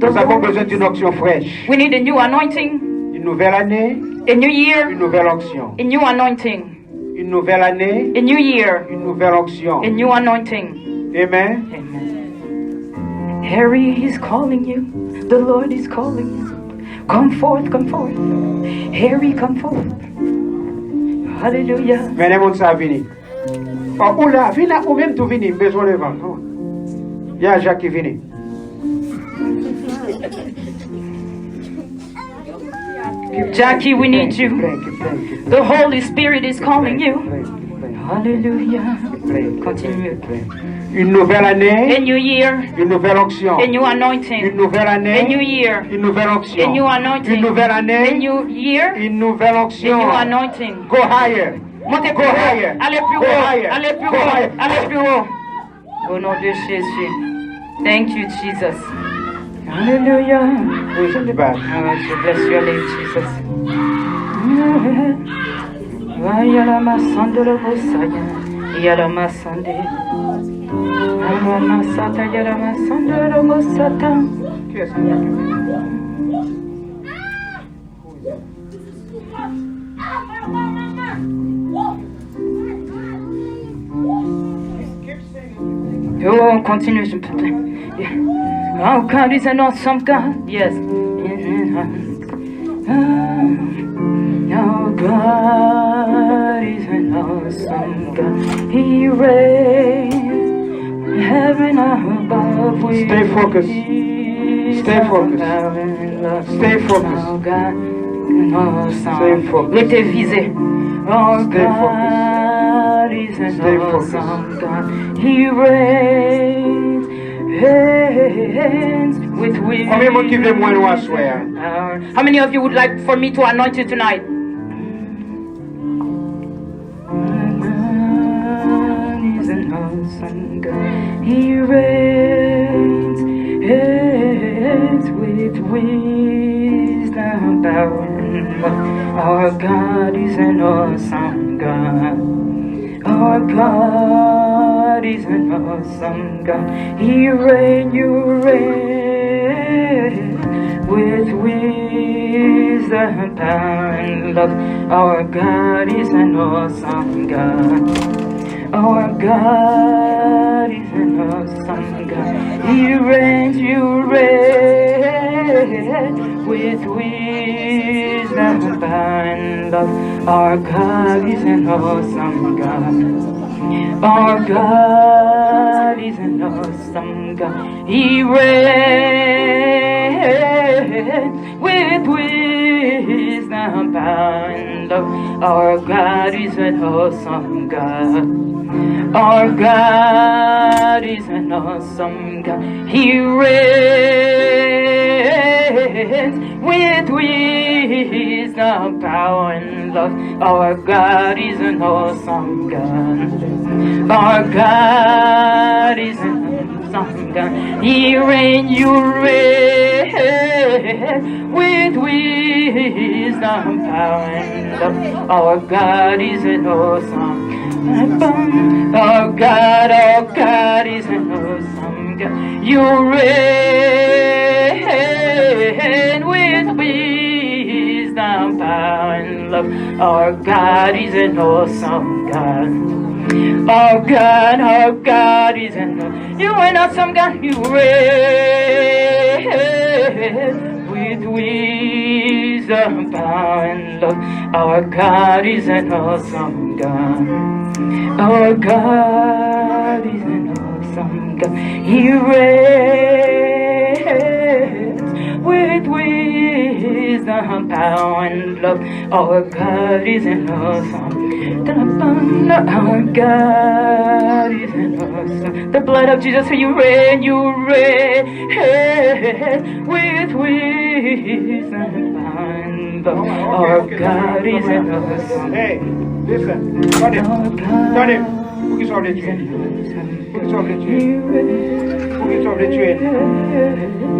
Nous avons besoin d'une onction fraîche. We need a new anointing. Une nouvelle année. A new year. Une nouvelle onction. A new anointing. Une nouvelle année. A new year. Une nouvelle onction. A new anointing. Amen. Amen. Harry is calling you. The Lord is calling you. Come forth, come forth. Harry, come forth. Hallelujah. Mennen moun sa vini. Oh, ou la, vin la, ou menm tou vini, m bezwen w devan. Gen Jacques ki vini. Jackie, we need you. The Holy Spirit is calling you. Hallelujah. Continue. Une nouvelle année. A new year. Une nouvelle onction. A new anointing. Une nouvelle année. A new year. Une nouvelle onction. A new anointing. Une nouvelle année. A new year. Une nouvelle onction. A new anointing. Go higher. Montez plus haut. Allez plus haut. Allez plus haut. Allez plus haut. Au nom de Jésus. Thank you, Jesus. Hallelujah. Praise the Lord. Ah, je bless your name, Jesus. Ayala masando lo bosaya. Yala masande. Ayala masata, yala masando lo bosata. Yo, continue, s'il te plaît. Yeah. Our God is an awesome God. Yes. Our God is an awesome God. He reigns heaven above. Stay focused. Stay focused. Stay focused. Stay focused. Rete vize. Our God is an awesome God. He reigns, reigns with wisdom. Konbyen moun ki vle m wè nou aswè a? How many of you would like for me to anoint you tonight? God is an awesome God. He reigns, reigns with wisdom, power, and love. Our God is an awesome God. Our God is an awesome God. He reign, you reign with wisdom, power, and love. Our God is an awesome God. Our God is an awesome God. He reigns, you reign with wisdom, power, and love. Our God is an awesome God. Our God is an awesome God. He reigns with wisdom, power, and love. Our God is an awesome God. Our God is an awesome God. He reigns with wisdom, power, and love. Our God is an awesome God. Our God is an awesome God. He reign, you reign with wisdom, power, and love. Our God is an awesome. Our God, our God is an awesome God. You reign with wisdom, power, and love. Our God is an awesome God. Our God, our God is an aw-, you an awesome God. You reign with wisdom, power, and love. Our God is an awesome God. Our God is an awesome God. He reigns with wisdom, power, and love. Our God is an awesome. Our God is an awesome. The blood of Jesus, you reign, you reign with wisdom and power. Our God is an awesome. Hey, listen. Tande. Tande. Poukisa w vle tiye? Poukisa w vle tiye? Poukisa w vle tiye?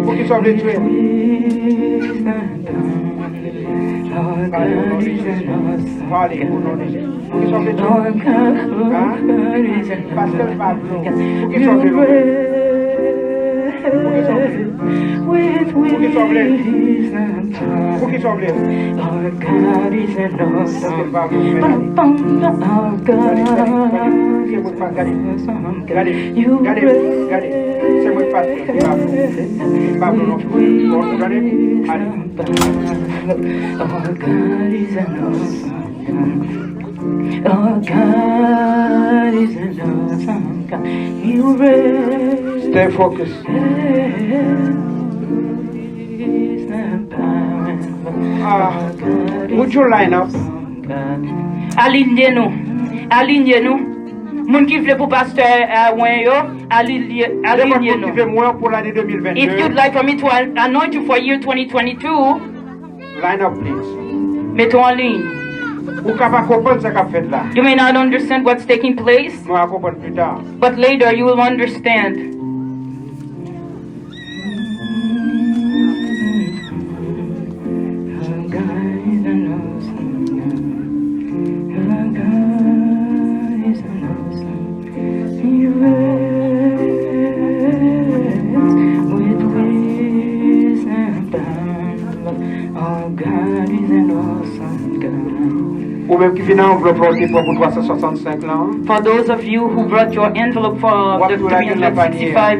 Poukisa w vle tiye? Pale o non de Jezi. Pale o non de Jezi. Poukisa w vle tiye? Ha? Paske l pa vle w. Poukisa w vle l? Poukisa w vle? Poukisa w vle? Poukisa w vle? Paske l pa vle w. Gade, gade, gade. Se mwen k pa, gade, gade, gade. Se mwen k pa, se pa vle w. Se pa vle w non. Bon, gade. Ale. Our God is an awesome God. Our God is an awesome God. He reigns. Stay focused. Is the power of Would you line up? Alinye nou. Alinye nou. Moun ki vle pou pastè Erwin yo, alinye, alinye nou. Ki vle mwen pou lane de mil venn de. If you'd like for me to anoint you for year twenty twenty-two, line up, please. Mete w an liy. Ou ka pa konprann sa k ap fèt la. You may not understand what's taking place, mwen a konprann pita, but later you will understand. Our God is an awesome God. Our God is an awesome. He reigns with wisdom and power. Our God is an awesome God. Ou menm ki vin ak anvlòp la, ou te pran pou twa san swasannsenk lan. For those of you who brought your envelope for the three hundred sixty-five,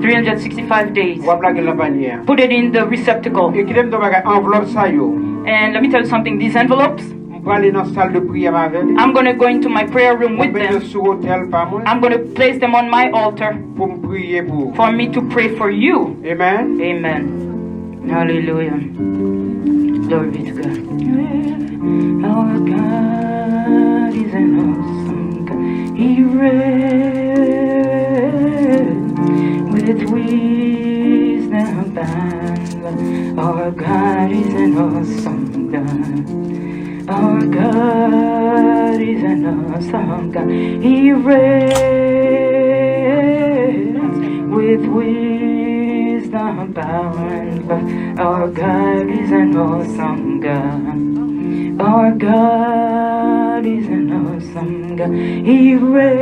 three hundred sixty-five days, w ap lage l nan panye a. Put it in the receptacle. E kite m di w bagay, anvlòp sa yo. And let me tell you something, these envelopes, m prale nan sal de priyè m avè li. I'm going to go into my prayer room with them. Mwen mete yo sou otèl pa mwen. I'm going to place them on my altar. Pou m priye pou ou. For me to pray for you. Amen. Amen. Hallelujah. Glory be to God. Our God is an awesome God. He reigns with wisdom and power. Our God is an awesome God. Our God is an awesome God. He reigns with wisdom, power, and love. Our God is an awesome God. Our God is an awesome God. He reigns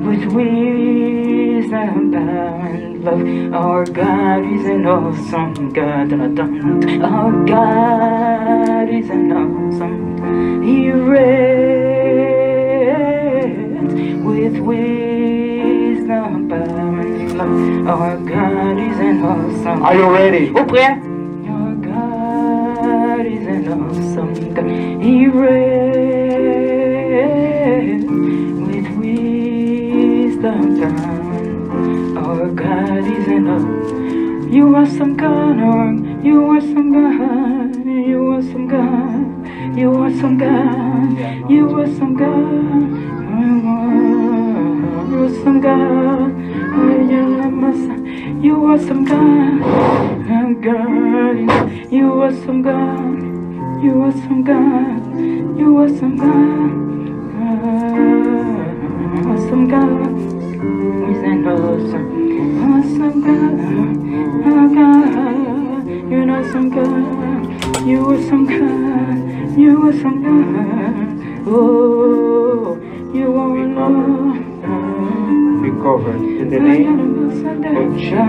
with wisdom, power, and love. Our God is an awesome God. Our God is an awesome God. He reigns with wisdom, power, and love. Our God is an awesome. Are you ready? Ou prè? Our God is an awesome God. He reigns with wisdom. Our God is an awesome. You awesome God, oh, you awesome God, you awesome God, you awesome God, you awesome God, you awesome God, you awesome God, oh, God. You awesome God, you awesome God, you awesome God. Awesome God is an awesome, awesome God. Oh God, you're an awesome God. You awesome God, you awesome God. Oh, you are Lord. Be covered in the name of Jesus.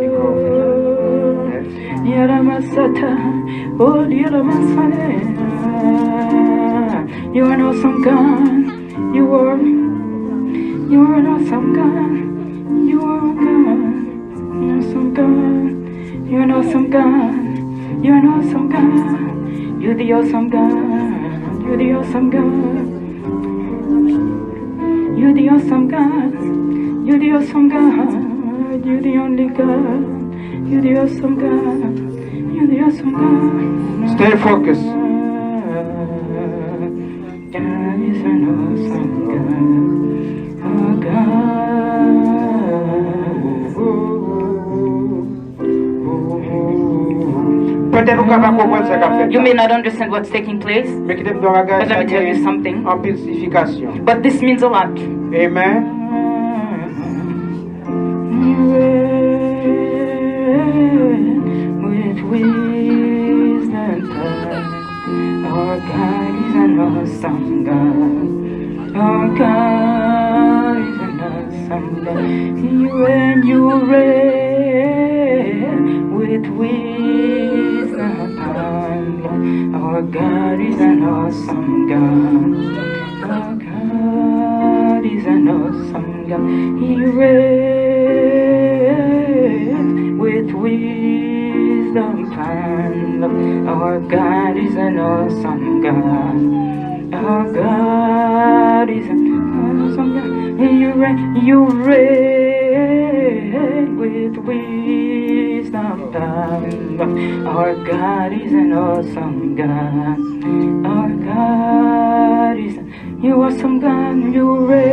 Be covered. Yes. Yaramasata, oh, Yaramasane. You are an awesome God. You are, you are an awesome God. You are a God. Awesome God. You're an awesome God. You're an awesome God. You're the awesome God. You're the awesome God. You're the awesome God. You're the awesome God. You're the only God. You're the awesome God. You're the awesome God. Stay focused. God is an awesome God. Our God. Petèt ou ka pa konprann sa k ap fèt la. You may not understand what's taking place, men kite m di w yon bagay, but let me tell you something. Anpil siyifikasyon. But this means a lot. Amen. With wisdom, our God is an awesome God. Our God is an awesome God. He reign, you reign with wisdom and power. Our God is an awesome God. Our God is an awesome God. He reigns with wisdom and love. Our God is an awesome God. Our God is an awesome God. You reign, you reign with wisdom Our God is an awesome God. Our God is, you awesome God, you reign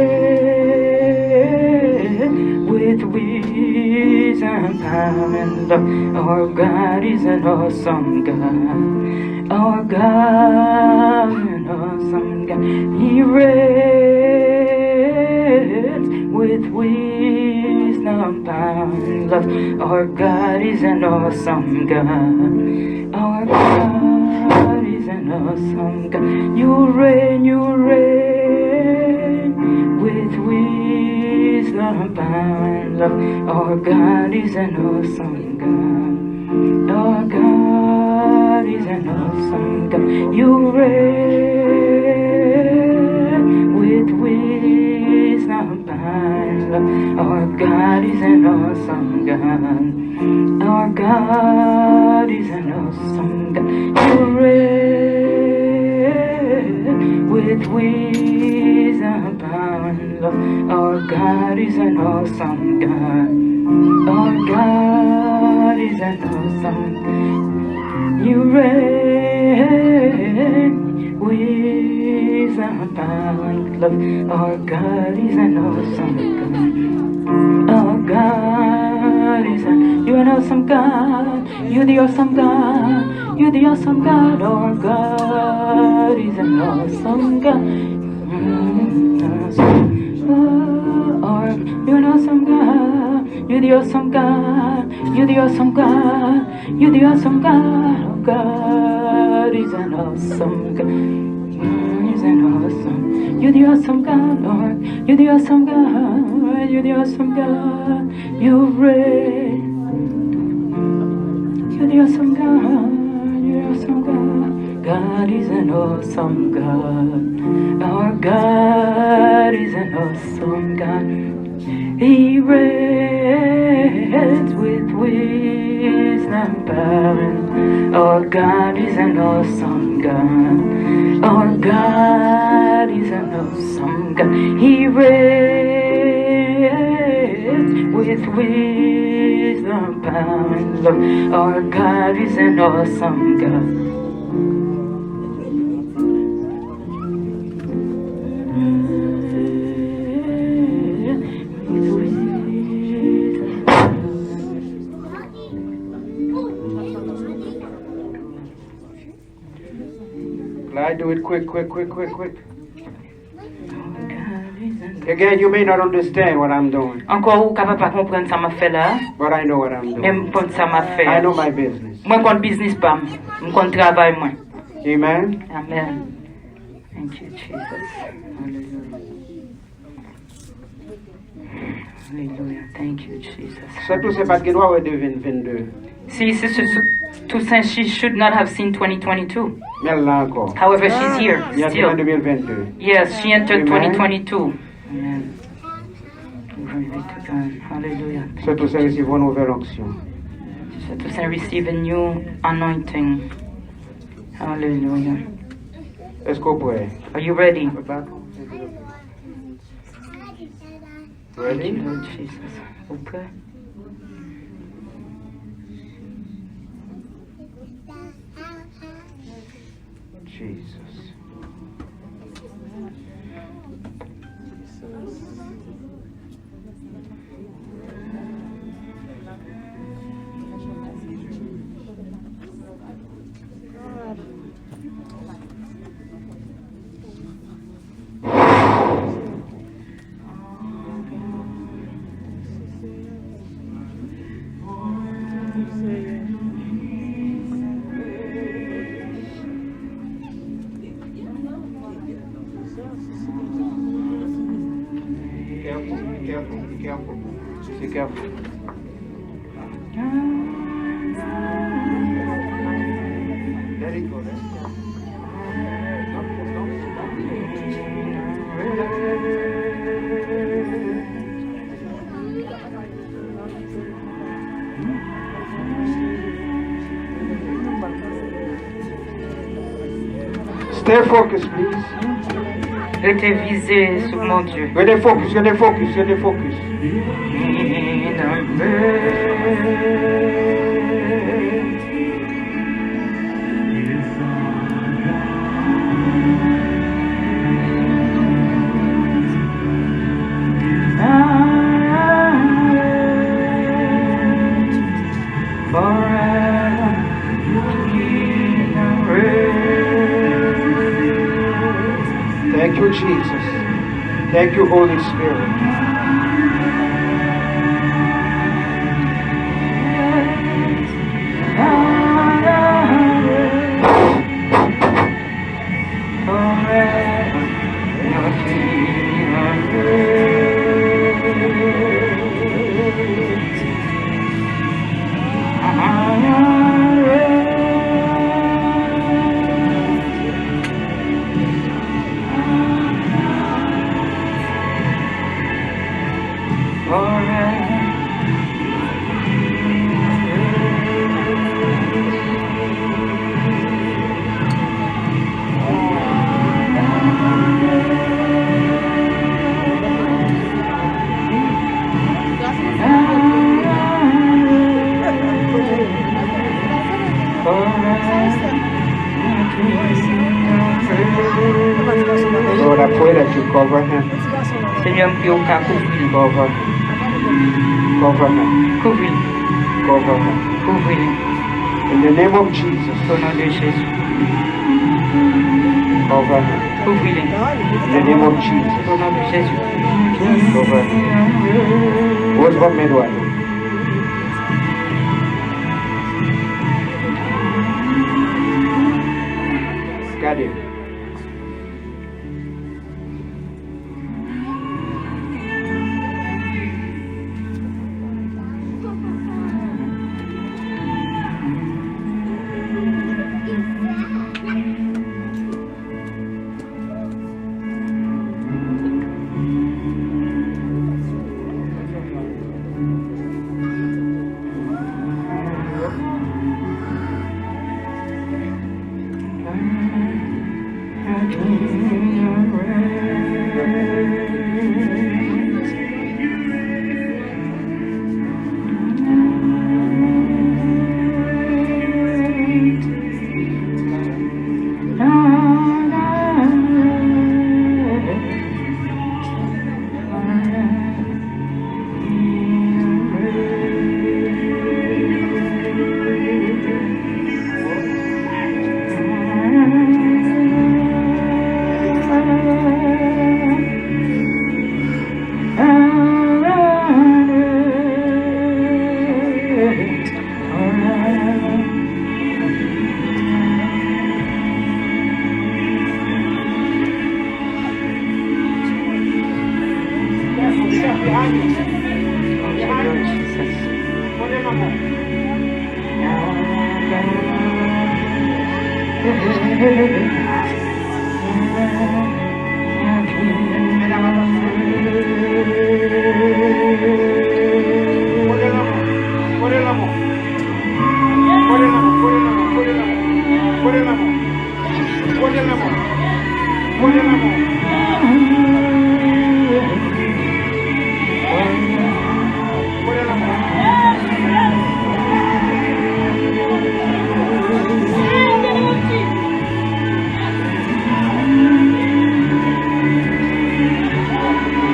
with wisdom, power, and love. Our God is an awesome God. Our God is an awesome God. He reigns with wisdom, power, and love. Our God is an awesome God. Our God is an awesome God. You reign, you reign with wisdom, power, and love. Our God is an awesome God. Our God is an awesome God. You reign with wisdom, power, and love. Our God is an awesome God. Our God is an awesome God. You reign with wisdom, power, and love. Our God is an awesome God. Our God is an awesome God. You reign with a power and love. Our God is an awesome God. Our God is a, you're an awesome God. You're the awesome God. You're the awesome God. Our God is an awesome God. Mm, awesome. Oh, our, you're an awesome God. You're the awesome God. You're the awesome God. You're the awesome God. Our God is an awesome God. Mm, is an awesome. You're the awesome God, Lord. You're the awesome God. You're the awesome God. You reign. You're the awesome God. You're the awesome God. God is an awesome God. Our God is an awesome God. He reigns with wisdom, power. Our God is an awesome God. Our God is an awesome God. He reigns with wisdom, power, and love. Our God is an awesome God. Clyde, do it quick, quick, quick, quick, quick. Again, you may not understand what I'm doing, Ankò, ou kapab pa konprann sa m ap fè la, but I know what I'm doing. Men m konn sa m ap fè. I know my business. Mwen konn biznis pa m. M konn travay mwen. Amen. Amen. Thank you, Jesus. Hallelujah. Hallelujah. Thank you, Jesus. Sè Toussaint pa t gen dwa wè de mil vennde. See, Sister Su- Toussaint, she should not have seen twenty twenty-two. Men l la ankò. However, she's here still. Li antre nan de mil vennde. Yes, she entered twenty twenty-two. Amen. Glory be to God. Hallelujah. Sè Toussaint resevwa nouvèl onksyon. Sè Toussaint receive a new anointing. Hallelujah. Èske w prè? Are you ready? Ready? Thank you, Lord Jesus. Ou prè? Jesus. Be careful, be careful, be careful. Be careful. Let it go, let it go. Stay focused, please. Rete vize sou Bondye. Rete focus, rete focus, rete focus. In a man. Thank you, Jesus. Thank you, Holy Spirit. Lord, I pray that you cover him. Senyè, m priye w ka kouvri l. Cover him. Cover him. Kouvri l. Cover him. Kouvri l. In the name of Jesus. O non de Jezi. Cover him. Kouvri l. In the name of Jesus. O non de Jezi. Cover him. Woz bò men dwat ou. Gade.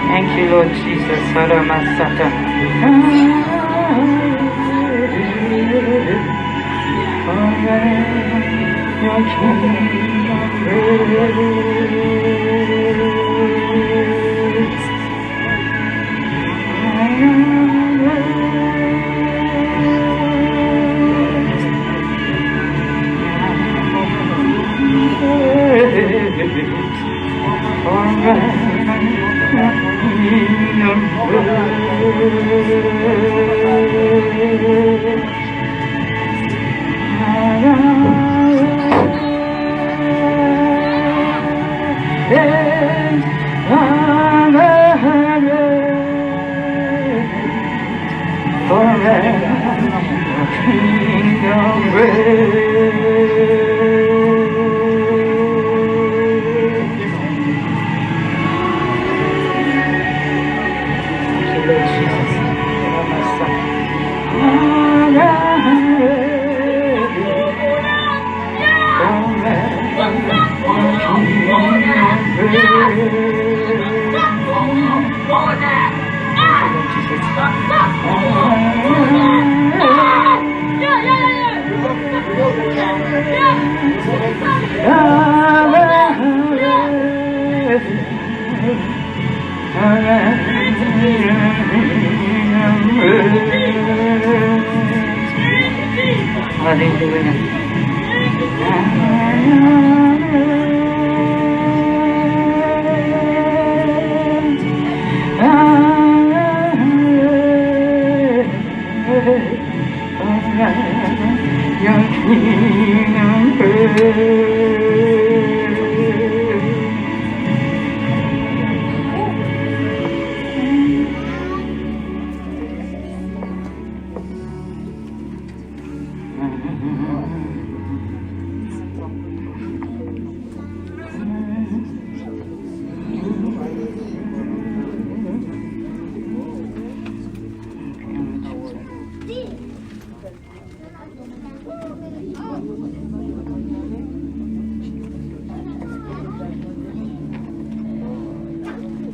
Thank you, Lord Jesus. Aramasata.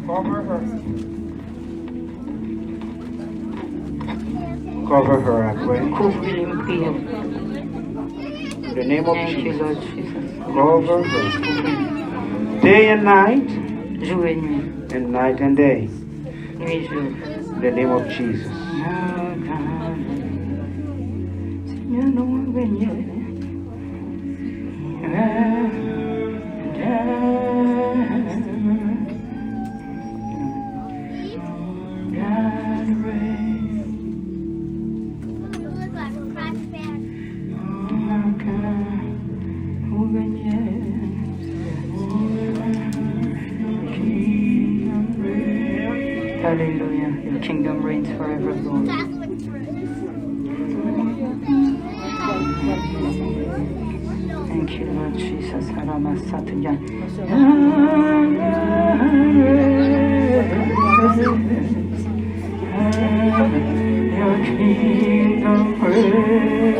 Cover her. Cover her, I pray. Kouvri li, m priye. In the name of Jesus. Thank you, Lord Jesus. Cover her. Day and night. Jou e nwi. And night and day. Nwi jou. In the name of Jesus. Senyè, nou beni. Hallelujah. Your kingdom reigns forever, Lord. Thank you, Lord Jesus. Aramasatya. Your kingdom reigns.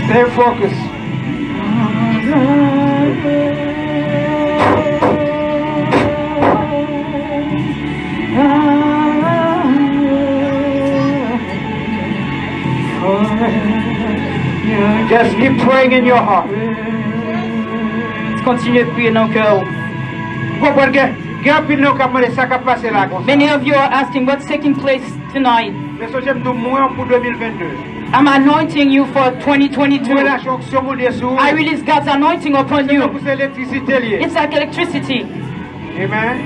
Stay focused. Just keep praying in your heart. Kontinye priye nan kè w. Ou konprann gen, gen anpil nan nou k ap mande sa k ap pase la konsa. Many of you are asking what's taking place tonight. Men sonje m di w, mwen pou de mil vennde. I'm anointing you for twenty twenty-two. Mwen lache onksyon Bondye sou ou. I release God's anointing upon you. Se tankou se elektrisite l ye. It's like electricity. Amen.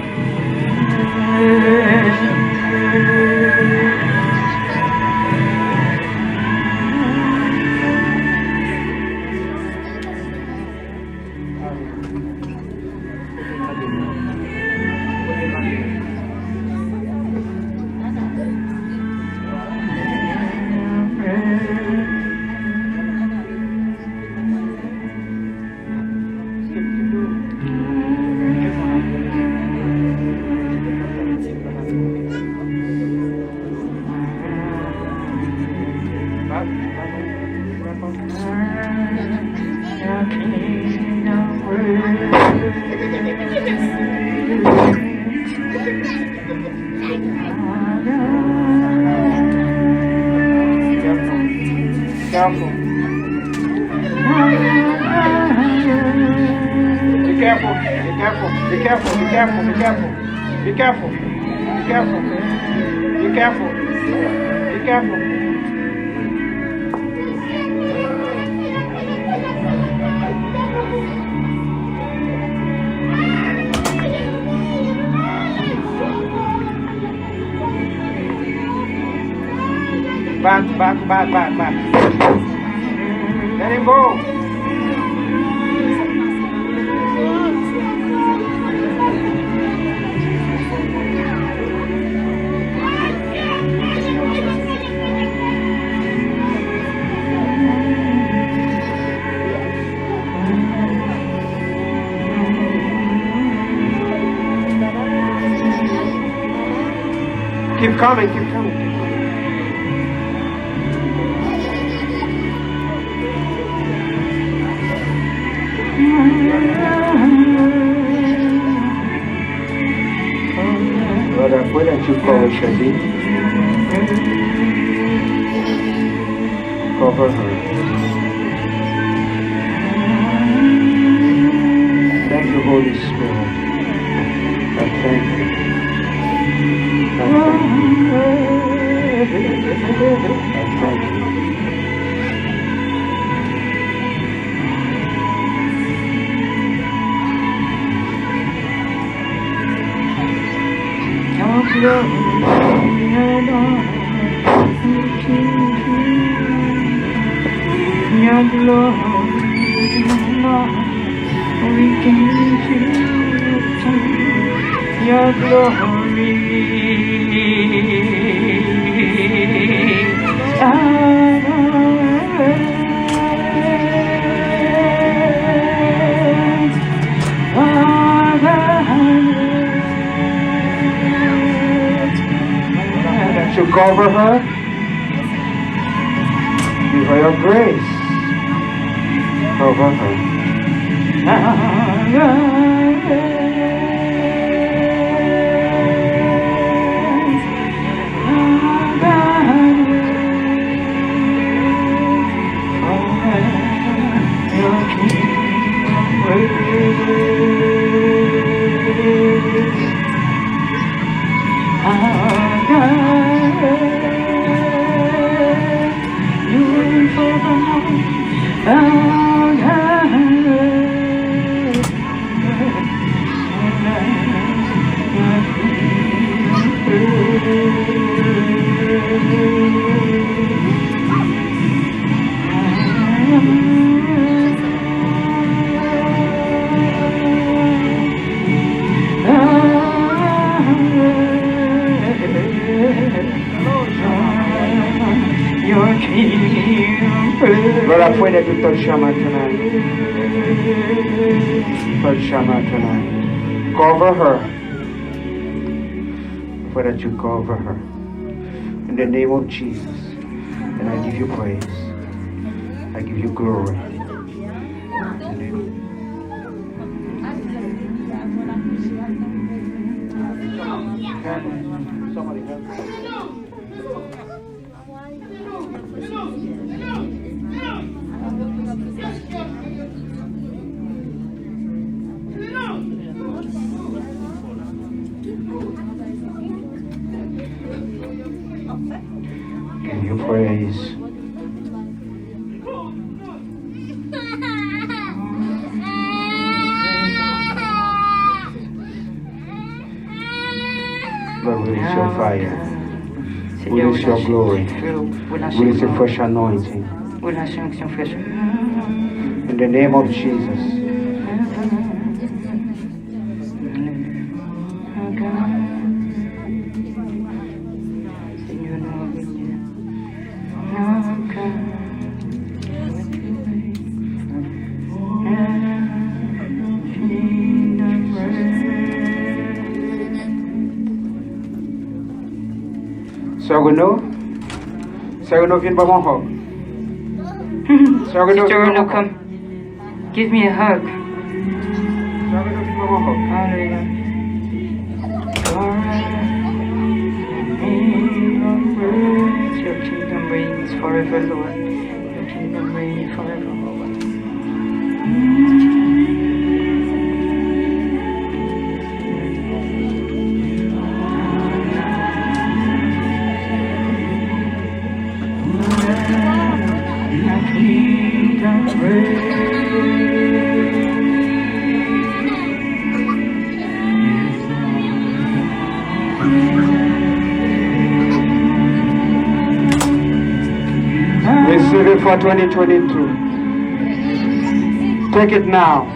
Careful. Be careful. Be careful. Be careful, be careful, be careful. Be careful. Be careful. Be careful. Be careful. Back, back, back, back, back. Let him go. Keep coming, keep coming. Lord, I pray that you cover Shadi. Cover her. Thank you, Holy Spirit. I thank you. I thank you. I thank you. Your glory, Lord, your glory, Lord, we give you your glory. To cover her, give her your grace. Cover her. Lord, I pray that you touch Shama tonight. Touch Shama tonight. Cover her. Pray that you cover her. In the name of Jesus. And I give you praise. I give you glory. In the name Give you praise. Lord, release your fire. Release your glory. Release your fresh anointing. In the name of Jesus. Sè Reno, Sè Reno, vin ban mwen hug. Sè Reno, vin ban mwen hug. Give me a hug. Hallelujah. Your kingdom reigns forever, Lord. Your kingdom reigns forever, Lord. for twenty twenty-two. Take it now.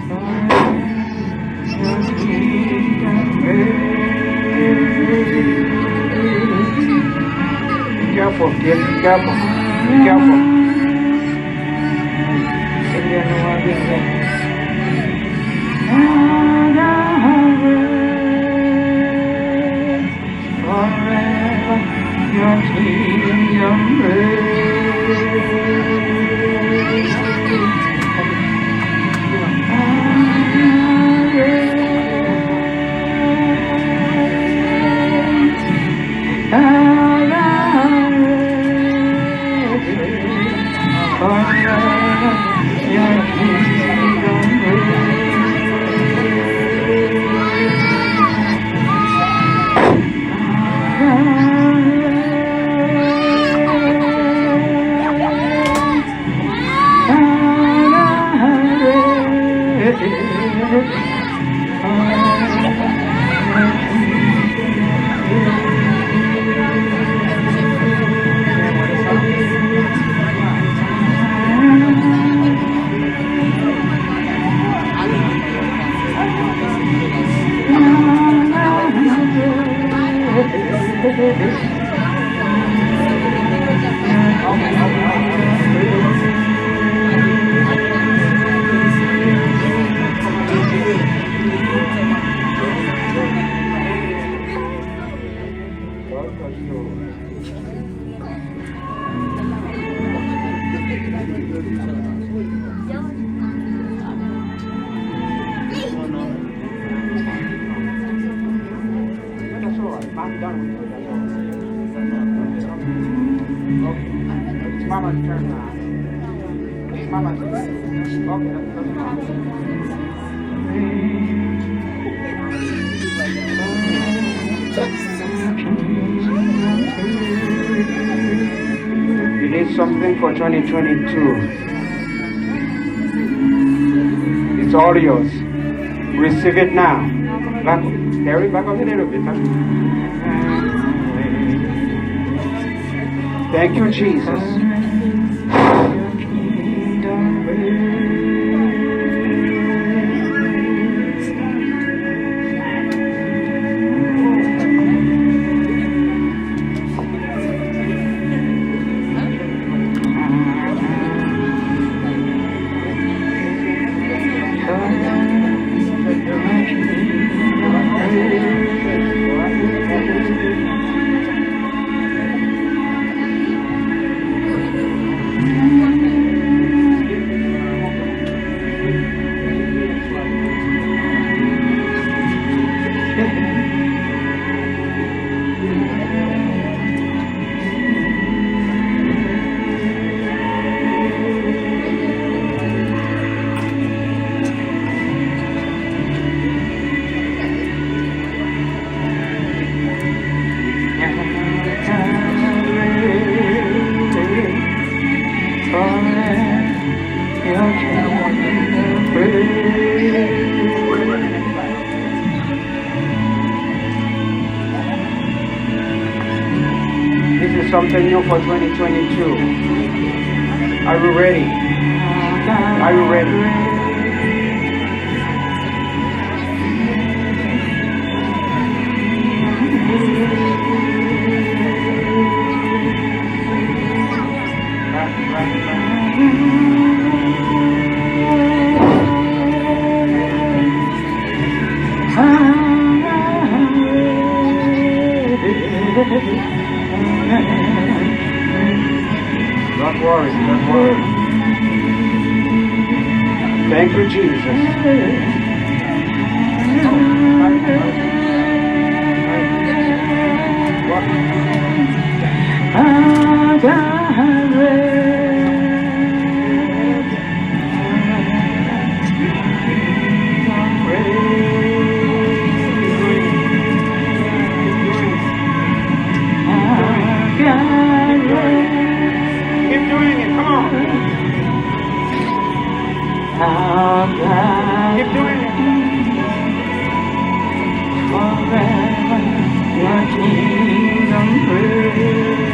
Be careful, kid. Be careful. Be careful. Forever your kingdom reigns. Forever your kingdom reigns. That's all right. I'm done with you. That's all right. It's Mama's turn now. It's Mama's turn. Okay, that's, that's fine. You need something for twenty twenty-two. It's all yours. Receive it now. Back, Terry, back up a little bit, huh? Thank you, Jesus. This is something new for twenty twenty-two. Are you ready? Are you ready? Don't worry, don't worry. Thank you, Jesus. Keep doing it, come on. Keep doing it. Forever your kingdom reigns.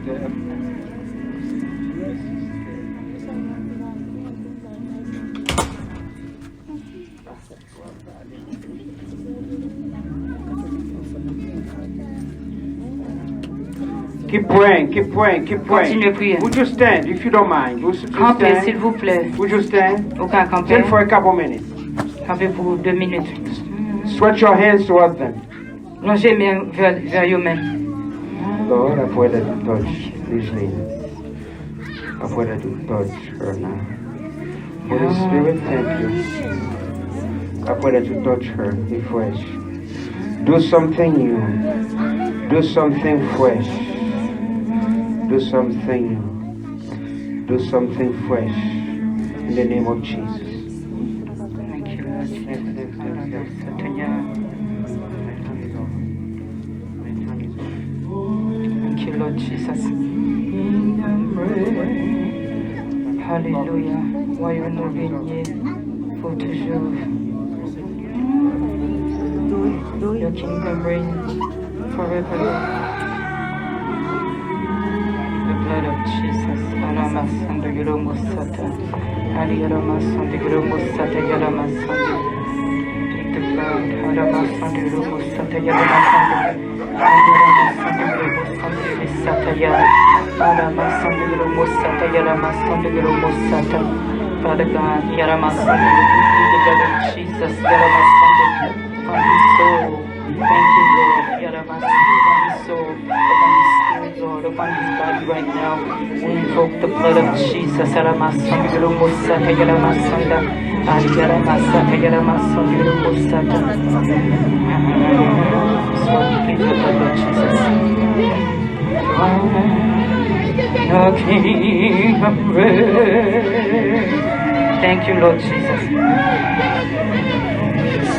Keep praying, keep praying, keep praying. Kontinye priye. Would you stand, if you don't mind? Would you Kanpe, stand? Silvouplè. Would you stand? Ou ka kanpe? Stand for a couple minutes. Kanpe pou de minit. Stretch your hands towards them. Lonje men vè, vè yo menm. Lord, I pray that you touch these ladies. I pray that you touch her now. Holy Spirit, thank you. I pray that you touch her, be fresh. Do something new. Do something fresh. Do something new. Do something fresh in the name of Jesus. Thank you, Lord Jesus. Thank you, Lord Jesus. Hallelujah. Wayòm ou benye pou toujou. Your kingdom reign forever, Lord. The blood of Jesus. Alamasando yoro mosata. Ali yoro masando yoro mosata yoro masando. Plead the blood. Alamasando yoro mosata yoro masando. Ali yoro masando yoro mosando yoro sataya. Alamasando yoro mosata yoro masando yoro mosata. Father God, yoro masando. We plead the blood of Jesus. Yoro masando. Upon his soul. Thank you, Lord. Yaramasanta, upon his soul, upon his spirit, Lord, upon his body right now. We invoke the blood of Jesus. Yaramasanta, Yaramasanta, Yaramasanta. Yaramasanta, Yaramasanta, Yaramasanta. So we give the blood of Jesus. Your kingdom reign. Thank you, Lord Jesus.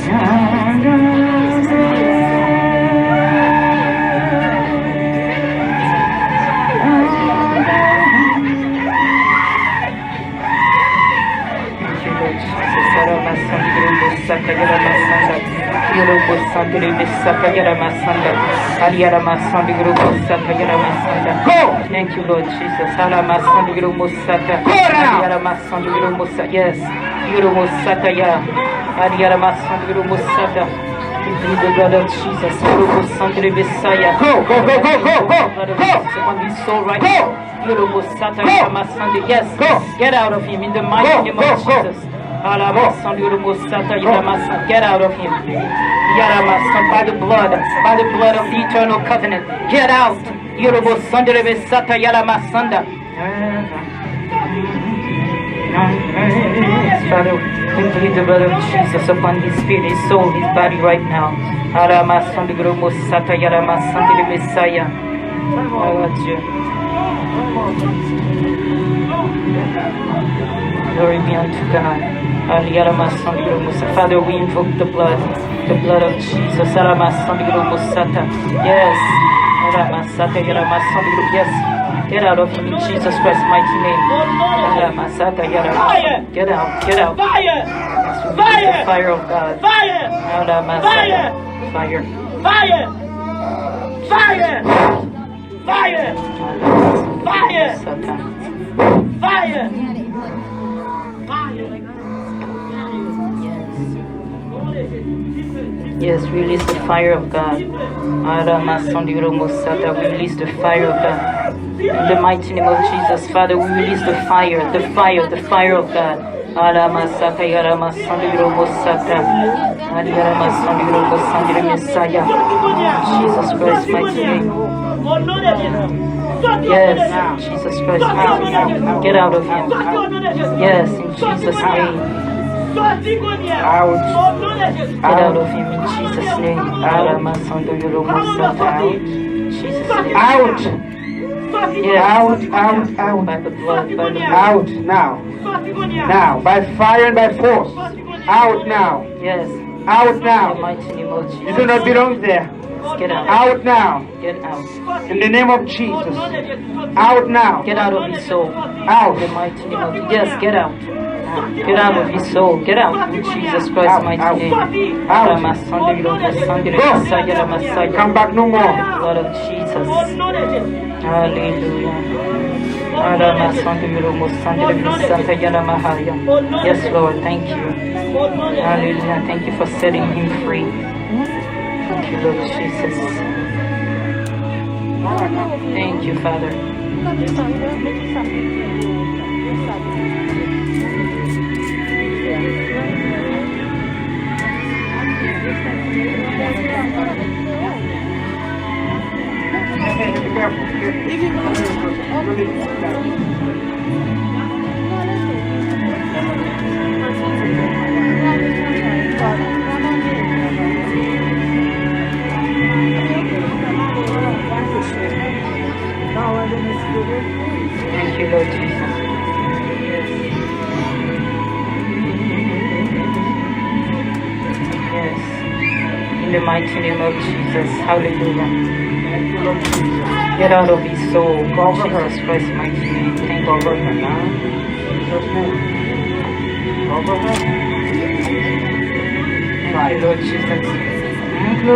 Thank you, Lord Jesus. Aramasanda, Yorobosanda, Yorobosanda, Yorobosanda, Yorobosanda. Aliyaramasanda, Yorobosanda, Yorobosanda. Go! Thank you, Lord Jesus. Aramasanda, Yorobosanda. Go now! Aliyaramasanda, Yorobosanda. Yes. Yorobosanda, ya. Aliyaramasanda, Yorobosanda. We plead the blood of Jesus. Yorobosanda, Messiah. Go, go, go, go, go, go, go. Upon his soul right now. Yorobosata Yaramasande. Yes. Go. Get out of him in the mighty name of Jesus. Alamasande Yorobosata Yaramasande. Get out of him. Yaramasande, by the blood, by the blood of the eternal covenant. Get out. Yorobosande Rebesata Yaramasanda. Father, we plead the blood of Jesus upon his spirit, his soul, his body right now. Aramasande Yorobosata Yaramasande Messiah. Glory be unto God. Father, we invoke the blood, the blood of Jesus. Aramasandro Mosata. Yes. Aramasata, Yaramasandro. Yes. Get out of him in Jesus Christ's mighty name. Aramasata, Yaramasandro. Get out, get out. Fire! Fire! The fire of God. Fire! Aramasata. Fire! Fire! Fire! Fire! Fire! Fire! Fire! Yes, release the fire of God. Aramasandro Mosata, we release the fire of God. In the mighty name of Jesus, Father, we release the fire, the fire, the fire of God. Alamasaka Yaramasandro Mosata. Yaramasandro Mosandro Messiah. Jesus Christ, mighty name. Yes, Jesus Christ, mighty name. Get out of him. Yes, in Jesus' name. Out. Get out of him in Jesus' name. Alamasandro Mosata. Out. Jesus' name. Out. Yes. Out, out, out. By the blood, by the blood. Out now. Now, by fire and by force. Out now. Yes. Out now. In the mighty name of Jesus. You do not belong there. Get out. Out now. Get out. In the name of Jesus. Out now. Get out of his soul. Out. In the mighty name of Jesus. Yes, get out. Get out of his soul. Get out. In Jesus Christ's mighty name. Out. Out. Alamasandro, Sandro, Messiah, Messiah. Come back no more. Blood of Jesus. Hallelujah. Alamasandro, Messiah, Messiah, Mahaya. Yes, Lord. Thank you. Hallelujah. Thank you for setting him free. Thank you, Lord Jesus. Thank you, Father. Thank you, Lord Jesus. Yes. Yes. In the mighty name of Jesus. Hallelujah. Get out of his soul. In Jesus Christ's mighty name. Thank you, Lord. Thank you, Lord Jesus. Thank you.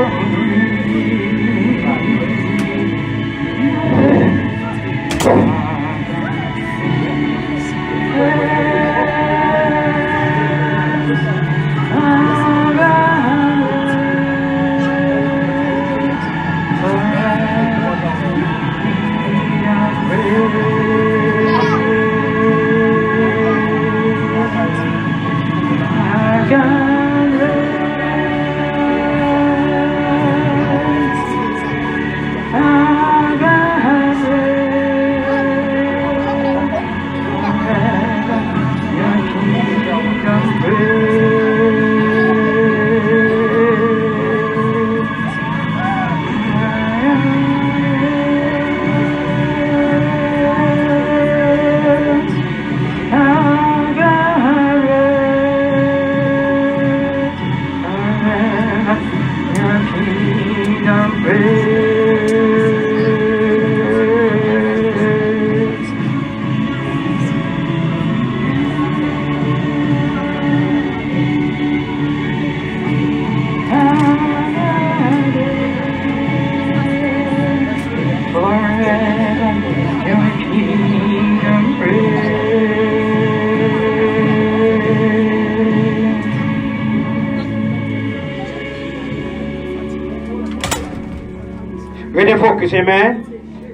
Rete focus, amen.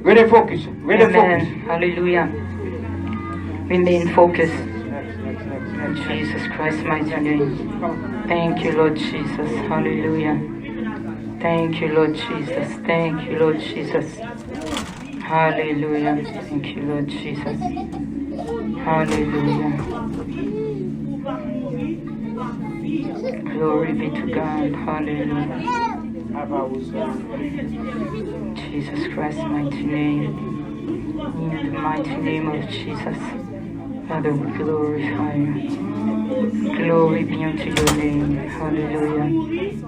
Rete focus. Rete focus. Amen. Hallelujah. Remain focused. In Jesus Christ mighty name. Thank you, Lord Jesus. Hallelujah. Thank you, Lord Jesus. Thank you, Lord Jesus. Hallelujah. Thank you, Lord Jesus. Hallelujah. Glory be to God. Hallelujah. Jesus Christ, mighty name. In the mighty name of Jesus. Father, we glorify you. Glory be unto your name. Hallelujah.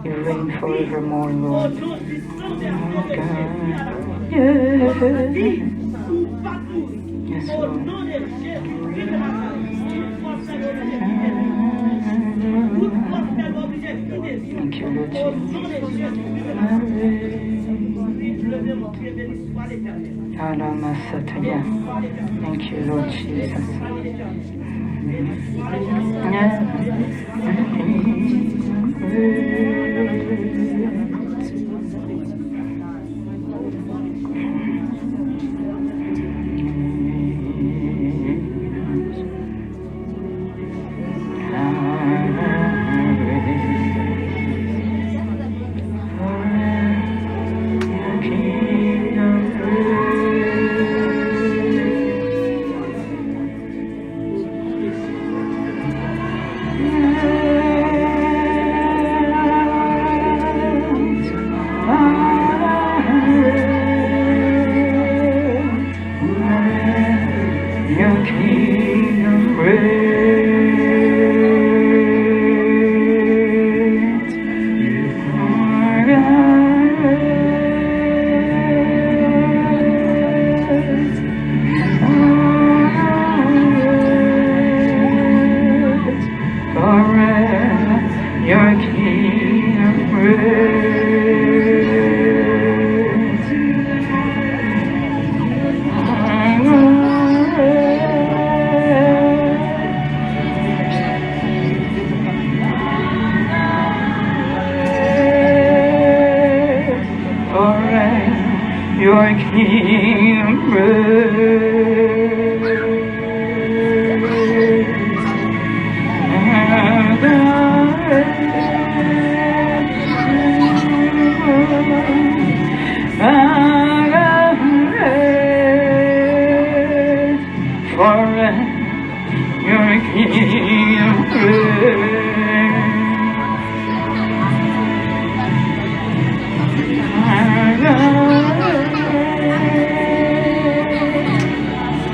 You reign forevermore, Lord. Oh, God. Yeah. Yes, Lord. Thank you, Lord Jesus. Alamasataya. Thank you, Lord Jesus. Your kingdom reigns.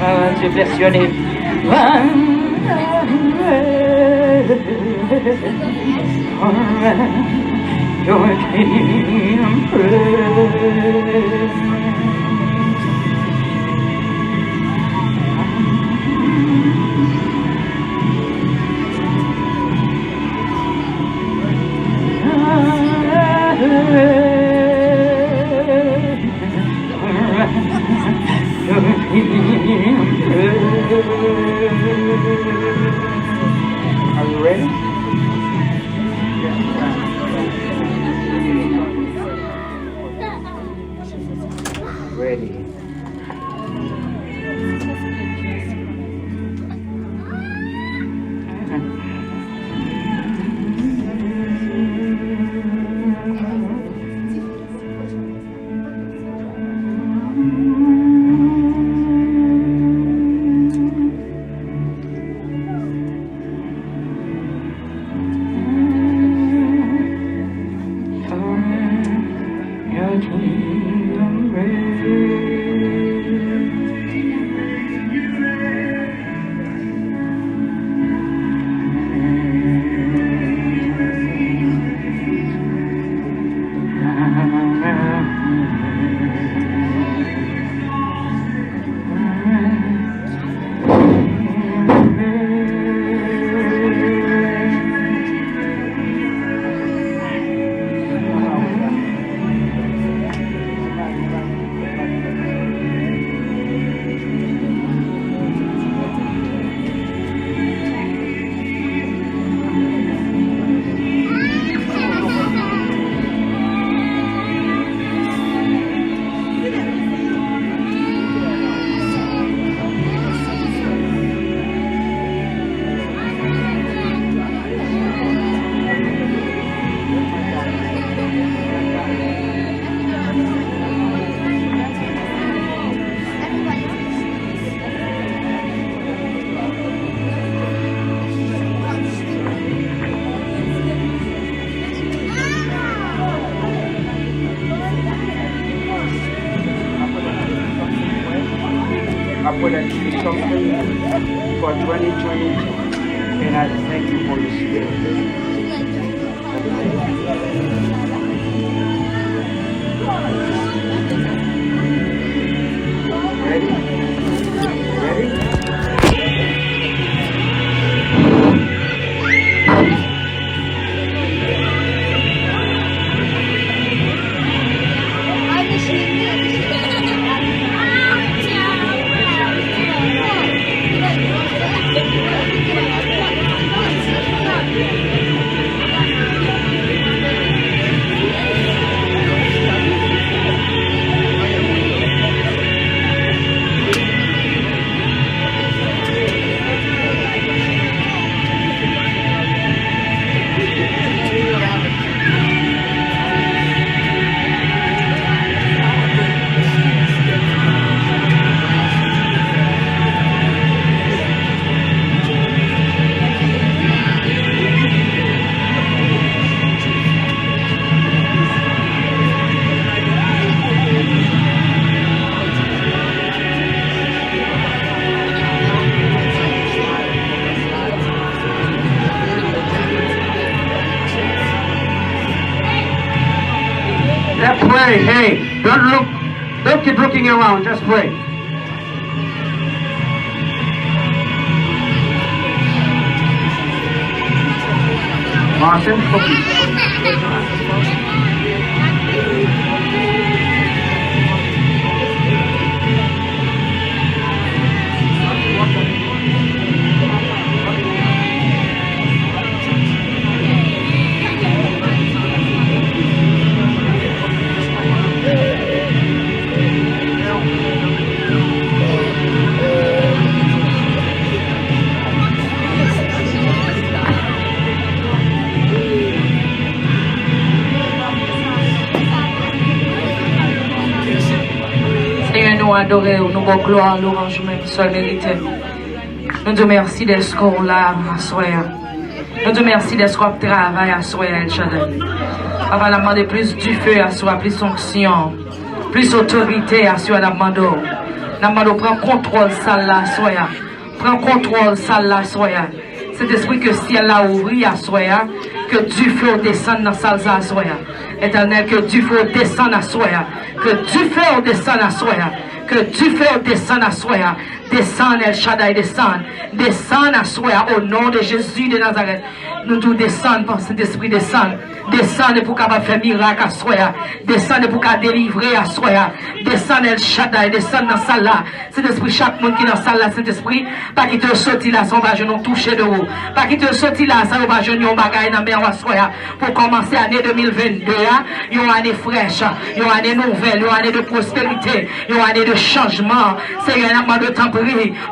Ah, Dieu, bless your name. Are you ready? Ready. I pray that you do something for twenty twenty-two, and I thank you for your spirit. Ready? Ready? Just pray. Hey, don't look, don't keep looking around. Just pray. Martin, focus. Senyè, nou adore w, nou ba w glwa, lwanj ou menm sèl merite. Nou di w mèsi dèske w la aswè a. Nou di w mèsi dèske w ap travay aswè a, El Shaddai. Papa, n ap mande plis dife aswè a, plis onksyon, plis otorite aswè a, n ap mande w. N ap mande w pran kontwòl sal la aswè a. Pran kontwòl sal la aswè a. Sentespri, ke syèl la ouvri aswè a. Ke dife w desann nan sal sa aswè a. Etènèl, ke dife w desann aswè a. Ke dife w desann aswè a. Ke dife w desann aswè a. Desann, El Shaddai, desann. Desann aswè a, o non de Jezi de Nazarèt. Nou di w desann, Sentespri, desann. Desann e pou w kapab fè mirak aswè a. Desann e pou w ka delivre aswè a. Desann, El Shaddai, desann nan sal la. Sentespri, chak moun ki nan sal la, Sentespri, pa kite yo soti la san yo pa jwenn yon touche de ou. Pa kite yo soti la san yo pa jwenn yon bagay nan men w aswè a. Pou kòmanse ane de mil vennde a, yon ane frèch, yon ane nouvèl, yon ane de pwosperite, yon ane de chanjman. Seyè, n ap mande w, tanpri,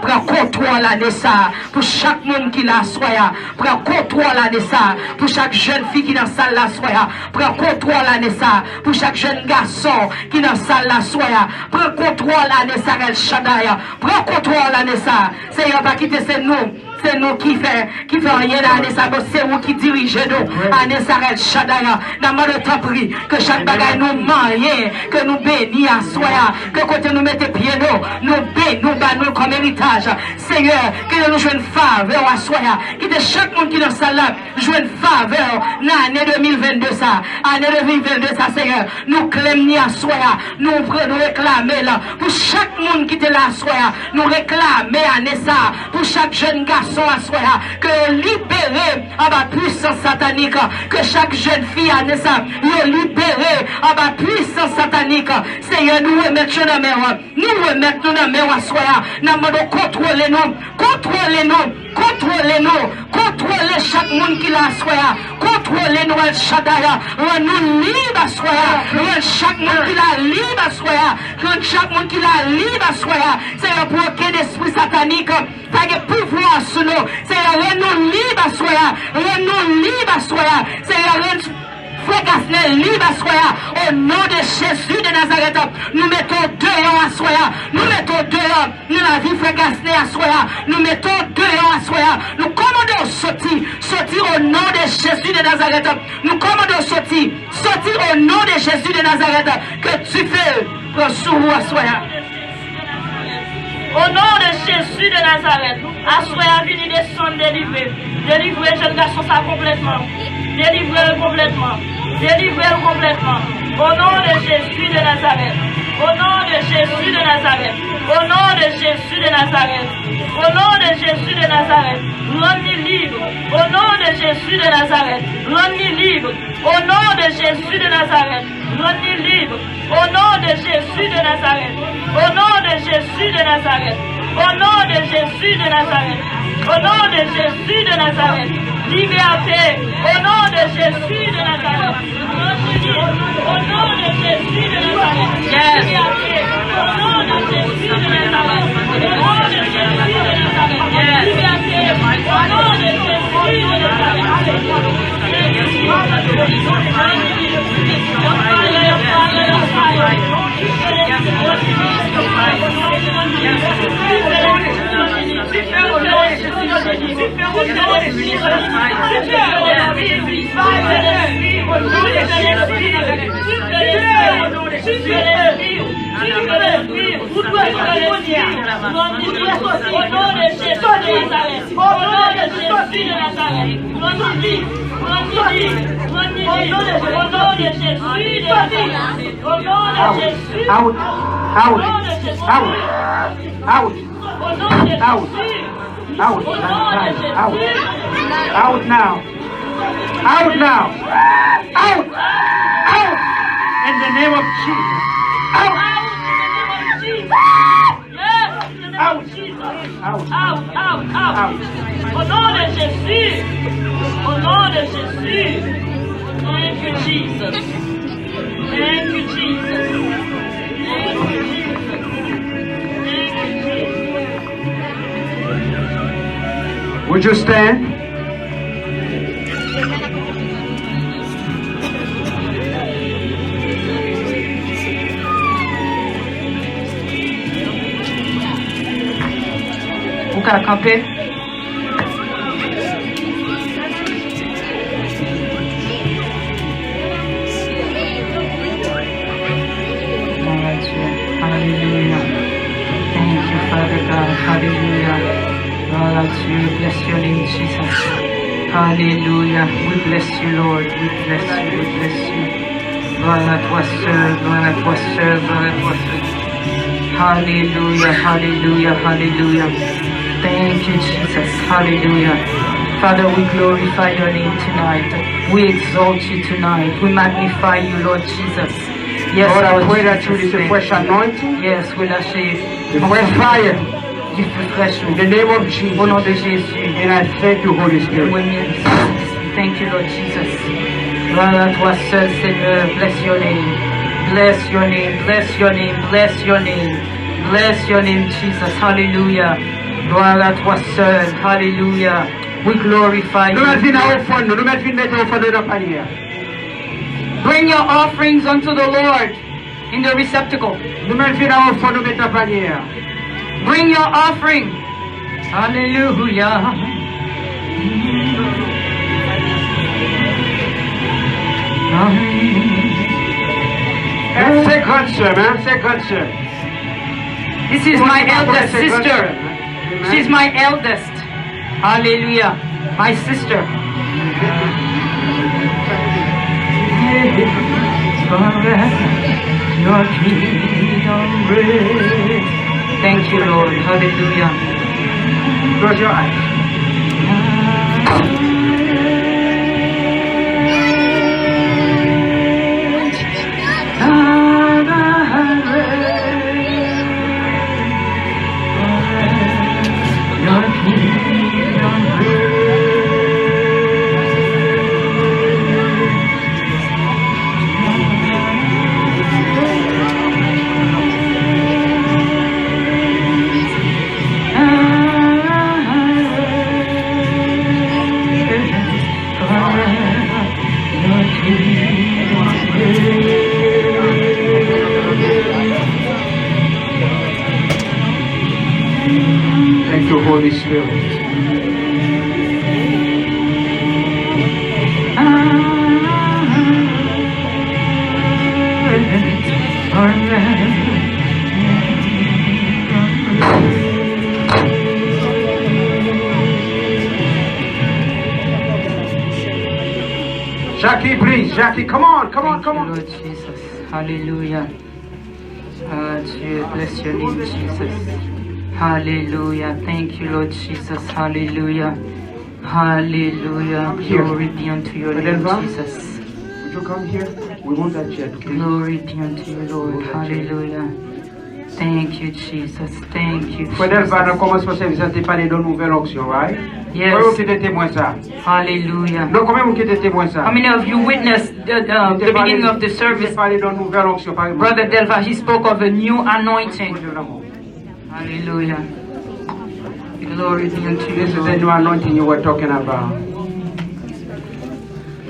pran kontwòl ane sa a pou chak moun ki la aswè a. Pran kontwòl ane sa a pou chak jèn fi ki nan sal la aswè a. Pran kontwòl ane sa a pou chak jèn gason ki nan sal la aswè a. Pran kontwòl ane sa a, El Shaddai. Pran kontwòl ane sa a. Seyè, pa kite se nou, se nou ki fè, ki fè anyen nan ane sa a, men se ou ki dirije nou. Ane sa a, El Shaddai, n ap mande w, tanpri, ke chak bagay nou manyen, ke nou beni aswè a, ke kote nou mete pye nou, nou beni, ou ba nou l kòm eritaj. Seyè, ke nou jwenn favè w aswè a. Kite chak moun ki nan sal la jwenn favè w nan ane de mil vennde sa. Ane de mil vennde sa, Seyè, nou klemni aswè a. Nou pre-, nou reklame l pou chak moun ki te la aswè a. Nou reklame ane sa a pou chak jèn gason aswè a. Ke yo libere anba pwisans satanik. Ke chak jèn fi ane sa a, yo libere anba pwisans satanik. Seyè, nou remèt yo nan men w. Nou remèt nou nan men w aswè a. N ap mande w kontwole nou. Kontwole nou. Kontwole nou. Kontwole chak moun ki la aswè a. Kontwole nou, El Shaddai. Rann nou lib aswè a. Rann chak moun ki la lib aswè a. Rann chak moun ki la lib aswè a. Seyè, pou okenn espri satanik pa gen pouvwa sou nou. Seyè, rann nou lib aswè a. Rann nou lib aswè a. Seyè, rann Frè Gasnè lib aswè a, o non de Jezi de Nazarèt. Nou mete w deyò aswè a. Nou mete w deyò nan lavi frè Gasnè aswè a. Nou mete w deyò aswè a. Nou kòmande w soti. Soti o non de Jezi de Nazarèt. Nou kòmande w soti. Soti o non de Jezi de Nazarèt. Ke dife pran sou ou aswè a. O non de Jezi de Nazarèt, aswè a vini desann delivre. Delivre jèn gason sa konplètman. Delivre l konplètman. Delivre l konplètman. O non de Jezi de Nazarèt. O non de Jezi de Nazarèt. O non de Jezi de Nazarèt. O non de Jezi de Nazarèt. Rann li lib. O non de Jezi de Nazarèt. Rann li lib. O non de Jezi de Nazarèt. Rann li lib. O non de Jezi de Nazarèt. O non de Jezi de Nazarèt. O non de Jezi de Nazarèt. O non de Jezi de Nazarèt. Libète. O non de Jezi de Nazarèt. O non de Jezi de Nazarèt. Yes. Libète. O non de Jezi de Nazarèt. O non de Jezi de Nazarèt. Yes. Libète. O non de Jezi de Nazarèt. Out. Out. Out. Out. Out. Out. Out. Out. Out now. Out now. Out. Out. In the name of Jesus. Out. Out. Out. Out, out, out. Au nom de Jésus. Au nom de Jésus. Thank you, Jesus. Thank you, Jesus. Thank you, Jesus. Thank you, Jesus. Would you stand? Ou ka kanpe. Hallelujah. Glory to you. Bless your name, Jesus. Hallelujah. We bless you, Lord. We bless you. We bless you. Gloire à toi seul, gloire à toi seul, gloire à toi seul. Hallelujah, hallelujah, hallelujah. Thank you, Jesus. Hallelujah. Father, we glorify your name tonight. We exalt you tonight. We magnify you, Lord Jesus. Yes, Lord, I Lord pray that Jesus, you receive thank fresh you. Anointing. Yes, we lâche. The fresh fire. Dife frèch ou. In the name of Jesus. Au nom de Jésus. And I thank you, Holy Spirit. Mwen mèsi. Thank you, Lord Jesus. Gloire à toi seul, Seigneur. Bless your name. Bless your name. Bless your name. Bless your name. Bless your name, Jesus. Hallelujah. Gloire à toi seul. Hallelujah. We glorify you. Nou mèt vin ak ofrann nou. Nou mèt vin mete ofrann nou nan panye a. Bring your offerings unto the Lord in the receptacle. Nou mèt vin ak ofrann nou met nan panye a. Bring your offering. Hallelujah. That's a grandson, man. That's a grandson. This is my eldest sister. Amen. She's my eldest. Hallelujah. My sister. Your kingdom reign. Thank you, Lord. Hallelujah. Close your eyes. Thank you, Holy Spirit. Jackie, please, Jackie, come on, come on, come on. Thank you, Lord Jesus. Hallelujah. Ah, Dieu, bless your name, Jesus. Hallelujah. Thank you, Lord Jesus. Hallelujah. Hallelujah. Glory be unto your name, Jesus. Would you come here? We want that chair, okay? Glory be unto you, Lord. Hallelujah. Thank you, Jesus. Thank you, Jesus. Frè Delva, nan kòmansman sèvis la, te pale de nouvèl onksyon, right? Yes. Konbyen moun ki te temwen sa? Hallelujah. Non, konbyen moun ki te temwen sa? How many of you witnessed the, the, the beginning of the service? Te pale de nouvèl onksyon, pa Brother Delva, he spoke of a new anointing. Hallelujah. Glory be unto you, Lord. This is the new anointing you were talking about.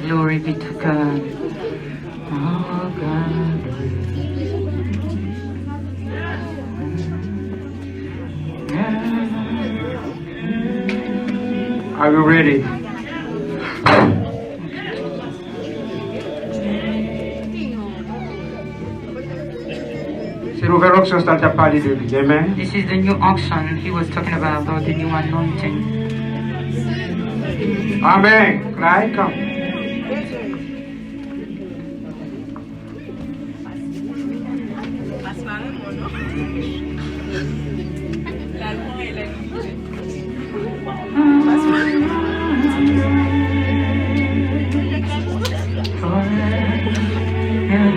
Glory be to God. Oh God. Are you ready? Se nouvèl onksyon sa l t ap pale de li. Amen. This is the new unction he was talking about, or the new anointing. Amen. Cry, come.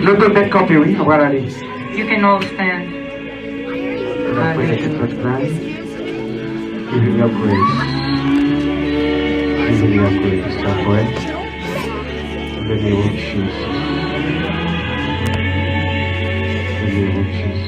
Nou tout mèt kanpe, wi, nou pral ale. You can all stand. Hallelujah. Give him your praise. Give him your praise. Don't fret. In the name of Jesus. In the name of Jesus.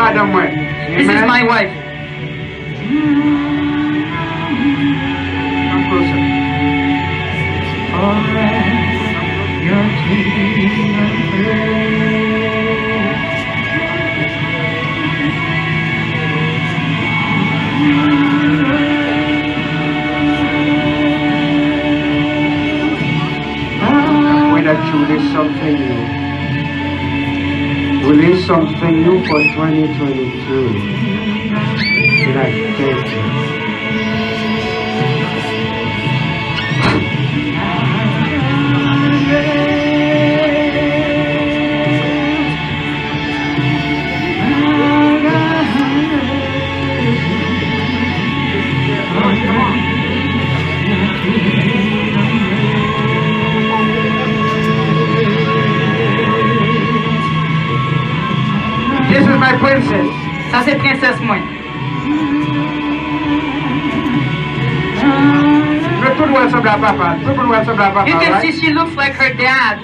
Madanm mwen. This is my wife. Come closer. I pray that you release something new. Release something new for twenty twenty-two. And I thank you. This is my princess. Sa se prensès mwen. Nou tout wè l sanble a papa. Tout moun wè l sanble a papa, right? You can see she looks like her dad.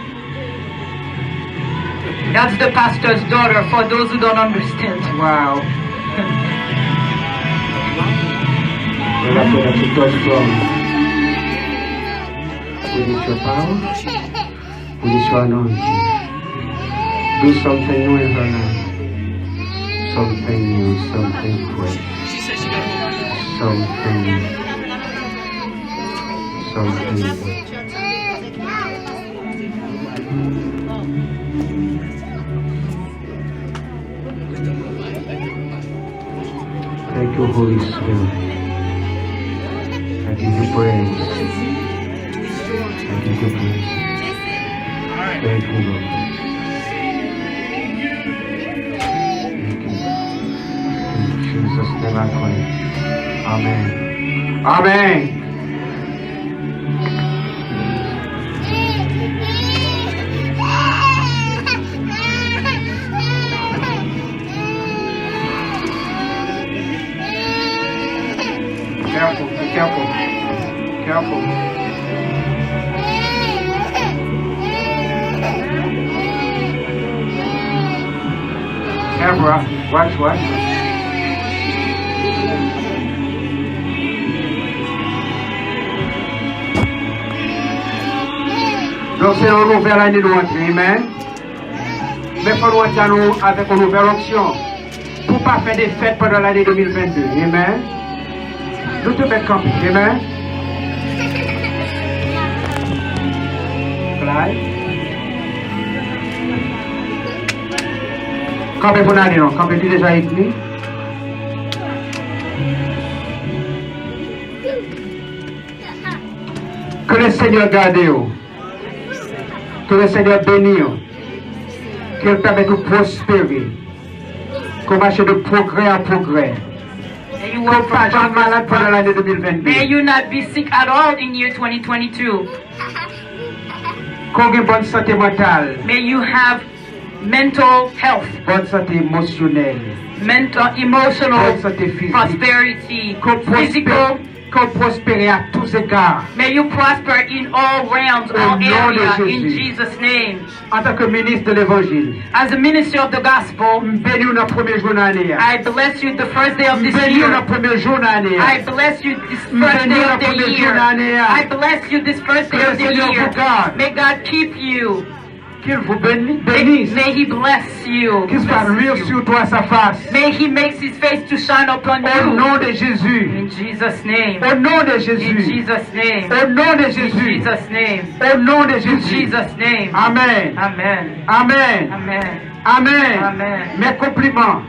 That's the pastor's daughter, for those who don't understand. Wow. Lord, I pray that you touch from with your power, with your anointing. Do something new in her life. Something new, something fresh. Something new. Something new. Thank you, Holy Spirit. I give you praise. I give you praise. Thank you, Lord. Thank you, Lord. In Jesus' name I pray. Amen. Amen. Careful, be careful. Careful. Careful, ah. Watch, watch. Donk, se yon nouvèl ane nou antre, amen. Men fò nou antre nou avèk yon nouvèl onksyon pou pa fè defèt pandan lane de mil vennde. Amen. Nou te mèt kanpe. Amen. Fly. Kanpe pou n ale non. Kanpe ki deja ekri. Que le Seigneur garde w. Que le Seigneur béni w. Que l pèmèt ou pwospere. Que w mache de progrès en progrès. Que w pa janm malad pandan lane de mil vennde. May you not be sick at all in year twenty twenty-two. Que w gen bòn sante mantal. May you have mental health. Bòn sante emosyonèl. Mental, emotional, bòn sante fizik. Prosperity, physical. Que w pwospere à tous égards. May you prosper in all realms, all areas, in Jesus' name. Antanke minis de levanjil, as a minister of the gospel, m beni w nan premye jou nan ane a. I bless you the first day of this year. M beni w nan premye jou nan ane a. I bless you this first day of the year. M beni w nan premye jou nan ane a. I bless you this first day of the year. Que le Seigneur vous garde. May God keep you. Qu'il vous béni-, bénisse. May, may he bless you. Qu'il fasse luire sur toi sa face. May he makes his face to shine upon you. Au nom de Jésus. In Jesus' name. Au nom de Jésus. In Jesus' name. Au nom de Jésus. In Jesus' name. Au nom de Jésus. In Jesus' name. Amen. Amen. Amen. Amen. Amen. Amen. Mes compliments.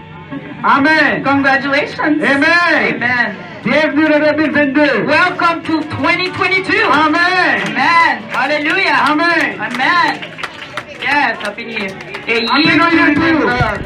Amen. Congratulations. Amen. Amen. Bienvenue le deux mille vingt-deux. Welcome to twenty twenty-two. Amen. Amen. Hallelujah. Amen. Amen. Yes, Happy New Year. A year to remember.